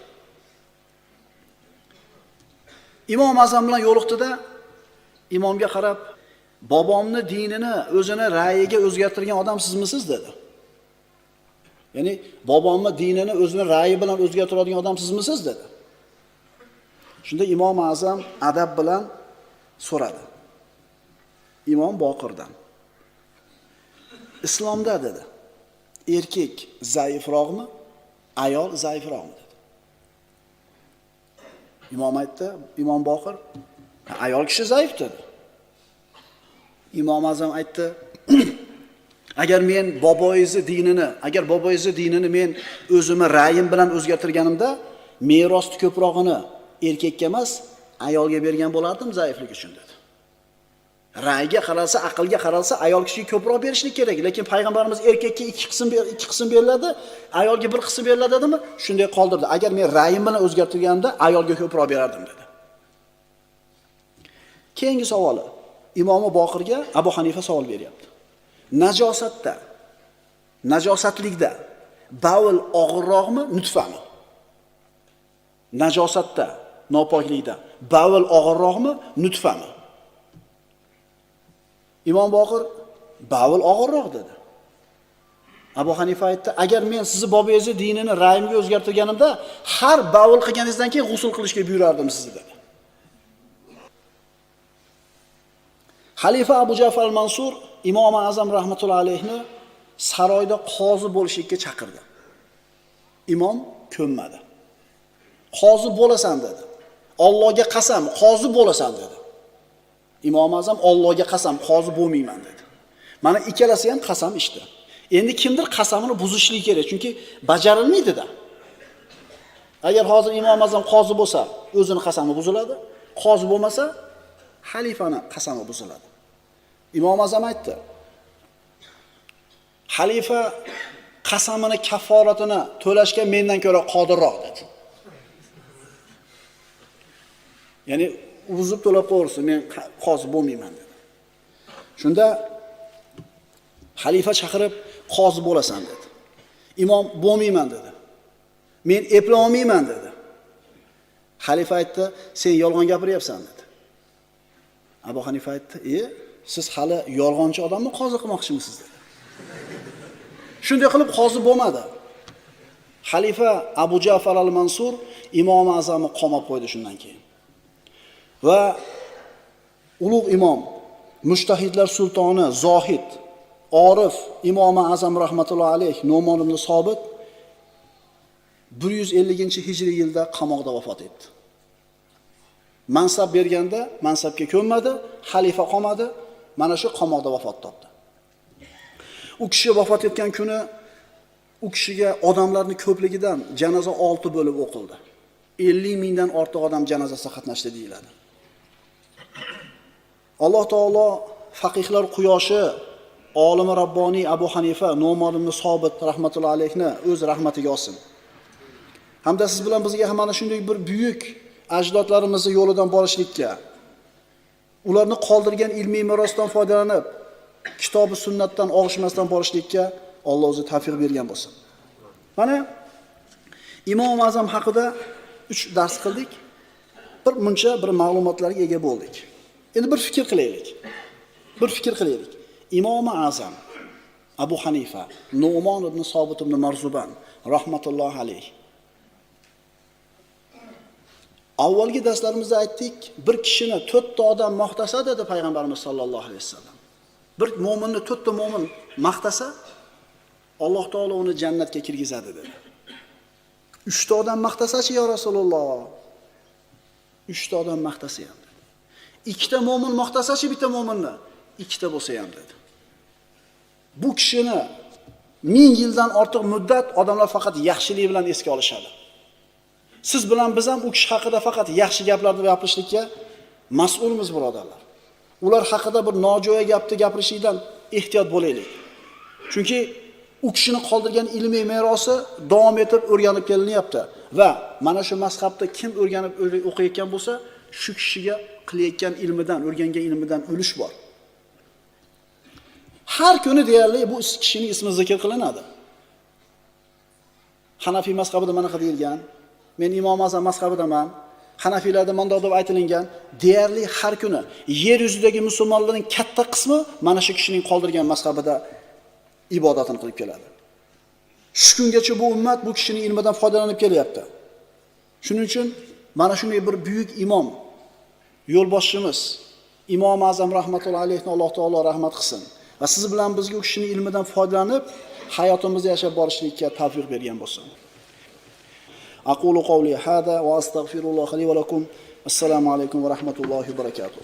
Imom Azam bilan yo'liqdida imomga qarab, bobomni dinini o'zini ra'yiga o'zgartirgan odam sizmisiz dedi. Ya'ni bobomni dinini o'zini ra'yi bilan o'zgartiradigan odam sizmisiz dedi. Shunda Imom Azam adab bilan so'radi. Imom Boqirdan. Islomda dedi, erkak zaifroqmi, ayol zaifroqmi dedi. Imom aytdi, Imom Boqir, ayol kishi zaif dedi. Imom Azam aytdi, agar men boboyingizni dinini, agar boboyingizni dinini men o'zimni ra'yim bilan o'zgartirganimda, merosni ko'prog'ini erkakka emas, ayolga bergan bo'lardim zaiflik uchun dedi. Ra'yga qaralsa, aqlga qaralsa, ayol kishiga ko'proq berishlik kerak, lekin payg'ambarimiz erkakka ikki qism beriladi, ayolga bir qism beriladi dedimi? Shunday qoldirdi. Agar men ra'yim bilan o'zgartirganimda ayolga ko'proq berardim dedi. Keyingi savoli Imomi Boqirga Abu Hanifa savol beryapti. Najosatda, najosatlikda bavl og'irroqmi, nutfami? Najosatda, nopoklikda bavl og'irroqmi, nutfami? Imom Boqir bavl og'irroq dedi. Abu Hanifa aytdi, agar men sizni bobangizni dinini ra'yimga o'zgartirganimda har bavl qilganingizdan keyin g'usl qilishga buyurardim sizni dedi. Xalifa Abu Ja'far al-Mansur Imom Azam rahmatullohi alayhni saroyda qozi bo'lishlikka chaqirdi. Imom ko'nmadi. Qozi bo'lasan dedi. Allohga qasam, qozi bo'lasan dedi. Imom Azam Allohga qasam, qozi bo'lmayman dedi. Mana ikkalasi ham qasam ichdi. Endi kimdir qasamini buzishligi kerak, chunki bajarilmaydi-da. Agar hozir Imom Azam qozi bo'lsa, o'zini qasami buziladi. Qozi bo'lmasa, xalifani qasami buziladi. Imom Azam aytdi: xalifa qasamini kaforatini to'lashga mendan ko'ra qodirroq dedi. Ya'ni buzib to'lab qo'yursin, men qozi bo'lmayman dedi. Shunda xalifa chaqirib, qozi bo'lasan dedi. Imom bo'lmayman dedi. Men eplay olmayman dedi. Xalifa aytdi, sen yolg'on gapiryapsan dedi. Abu Hanifa aytdi, siz hali yolg'onchi odamni qozi qilmoqchimisiz dedi. Shunday qilib qozi bo'lmadi. Xalifa Abu Ja'far al-Mansur Imom Azamni qamab qo'ydi shundan keyin. Va ulug' imom, mujtahidlar sultoni, zohid, orif Imom Azam rahmatullohi alayh Nu'mon ibn Sobit 150-hijriy yilda qamoqda vafot etdi. Mansab berganda mansabga ko'nmadi, xalifa qolmadi, mana shu qamoqda vafot topdi. U kishi vafot etgan kuni u kishiga odamlarning ko'pligidan janoza 6 bo'lib o'qildi. 50 mingdan ortiq odam janozasida qatnashdi deyiladi. Alloh taolo faqihlar quyoshi olimi Rabboniy Abu Hanifa Nu'mon ibn Sobit rahmatullohi alayhni o'z rahmatiga olsin. Hamda siz bilan bizga ham mana shunday bir buyuk ajdodlarimizni yo'lidan borishlikka, ularni qoldirgan ilmiy merosdan foydalanib, kitobi sunnatdan og'ishmasdan borishlikka Alloh o'zi tavfiq bergan bo'lsin. Mana Imom Azam haqida 3 dars qildik. Bir muncha bir ma'lumotlarga ega bo'ldik. Endi bir fikr qilaylik. Bir fikr qilaylik. Imom Azam Abu Hanifa Nu'mon ibn Sobit ibn Marzuban rahmatullohi alayh. Avvalgi darslarimizda aytdik, bir kishini 4 ta odam maqtasa dedi payg'ambarimiz sollallohu alayhi vasallam. Bir mo'minni 4 ta mo'min maqtasa, Alloh taolo uni jannatga kirgizadi dedi. 3 ta odam maqtasachi ya Rasululloh? 3 ta odam maqtasa ham dedi. 2 ta mo'min maqtasachi bitta mo'minni? 2 ta bo'lsa ham dedi. Bu kishini 1000 yildan ortiq muddat odamlar faqat yaxshilik bilan esga olishadi. Siz bilan biz ham u kishi haqida faqat yaxshi gaplarni gapirishlikka mas'ulmiz, birodarlar. Ular haqida bir nojo'ya gapni gapirishlikdan ehtiyot bo'laylik. Chunki u kishini qoldirgan ilmiy merosi davom etib o'rganib kelinyapti va mana shu mazhabda kim o'rganib o'qiyotgan bo'lsa, shu kishiga qilayotgan ilmidan, o'rgangan ilmidan ulush bor. Har kuni deyarli bu kishining ismi zikr qilinadi. Hanafiy mazhabida mana deyilgan, men Imom Azam mazhabidaman, Hanafiylarda mundoq deb aytilingan, deyarli har kuni yer yuzidagi musulmonlarning katta qismi mana shu kishining qoldirgan mazhabida ibodatini qilib keladi. Shu kungacha bu ummat bu kishining ilmidan foydalanib kelyapti. Shuning uchun mana shunday bir buyuk imom, yo'lboshchimiz Imom Azam rahmatullohi alayhni Alloh taolo rahmat qilsin va siz bilan bizga u kishining ilmidan foydalanib hayotimizda yashab borishlikka tavfiq bergan bo'lsin. Aqulu qawli hada va astagfirulloha li va lakum. Assalomu alaykum va rahmatullohi va barakatuh.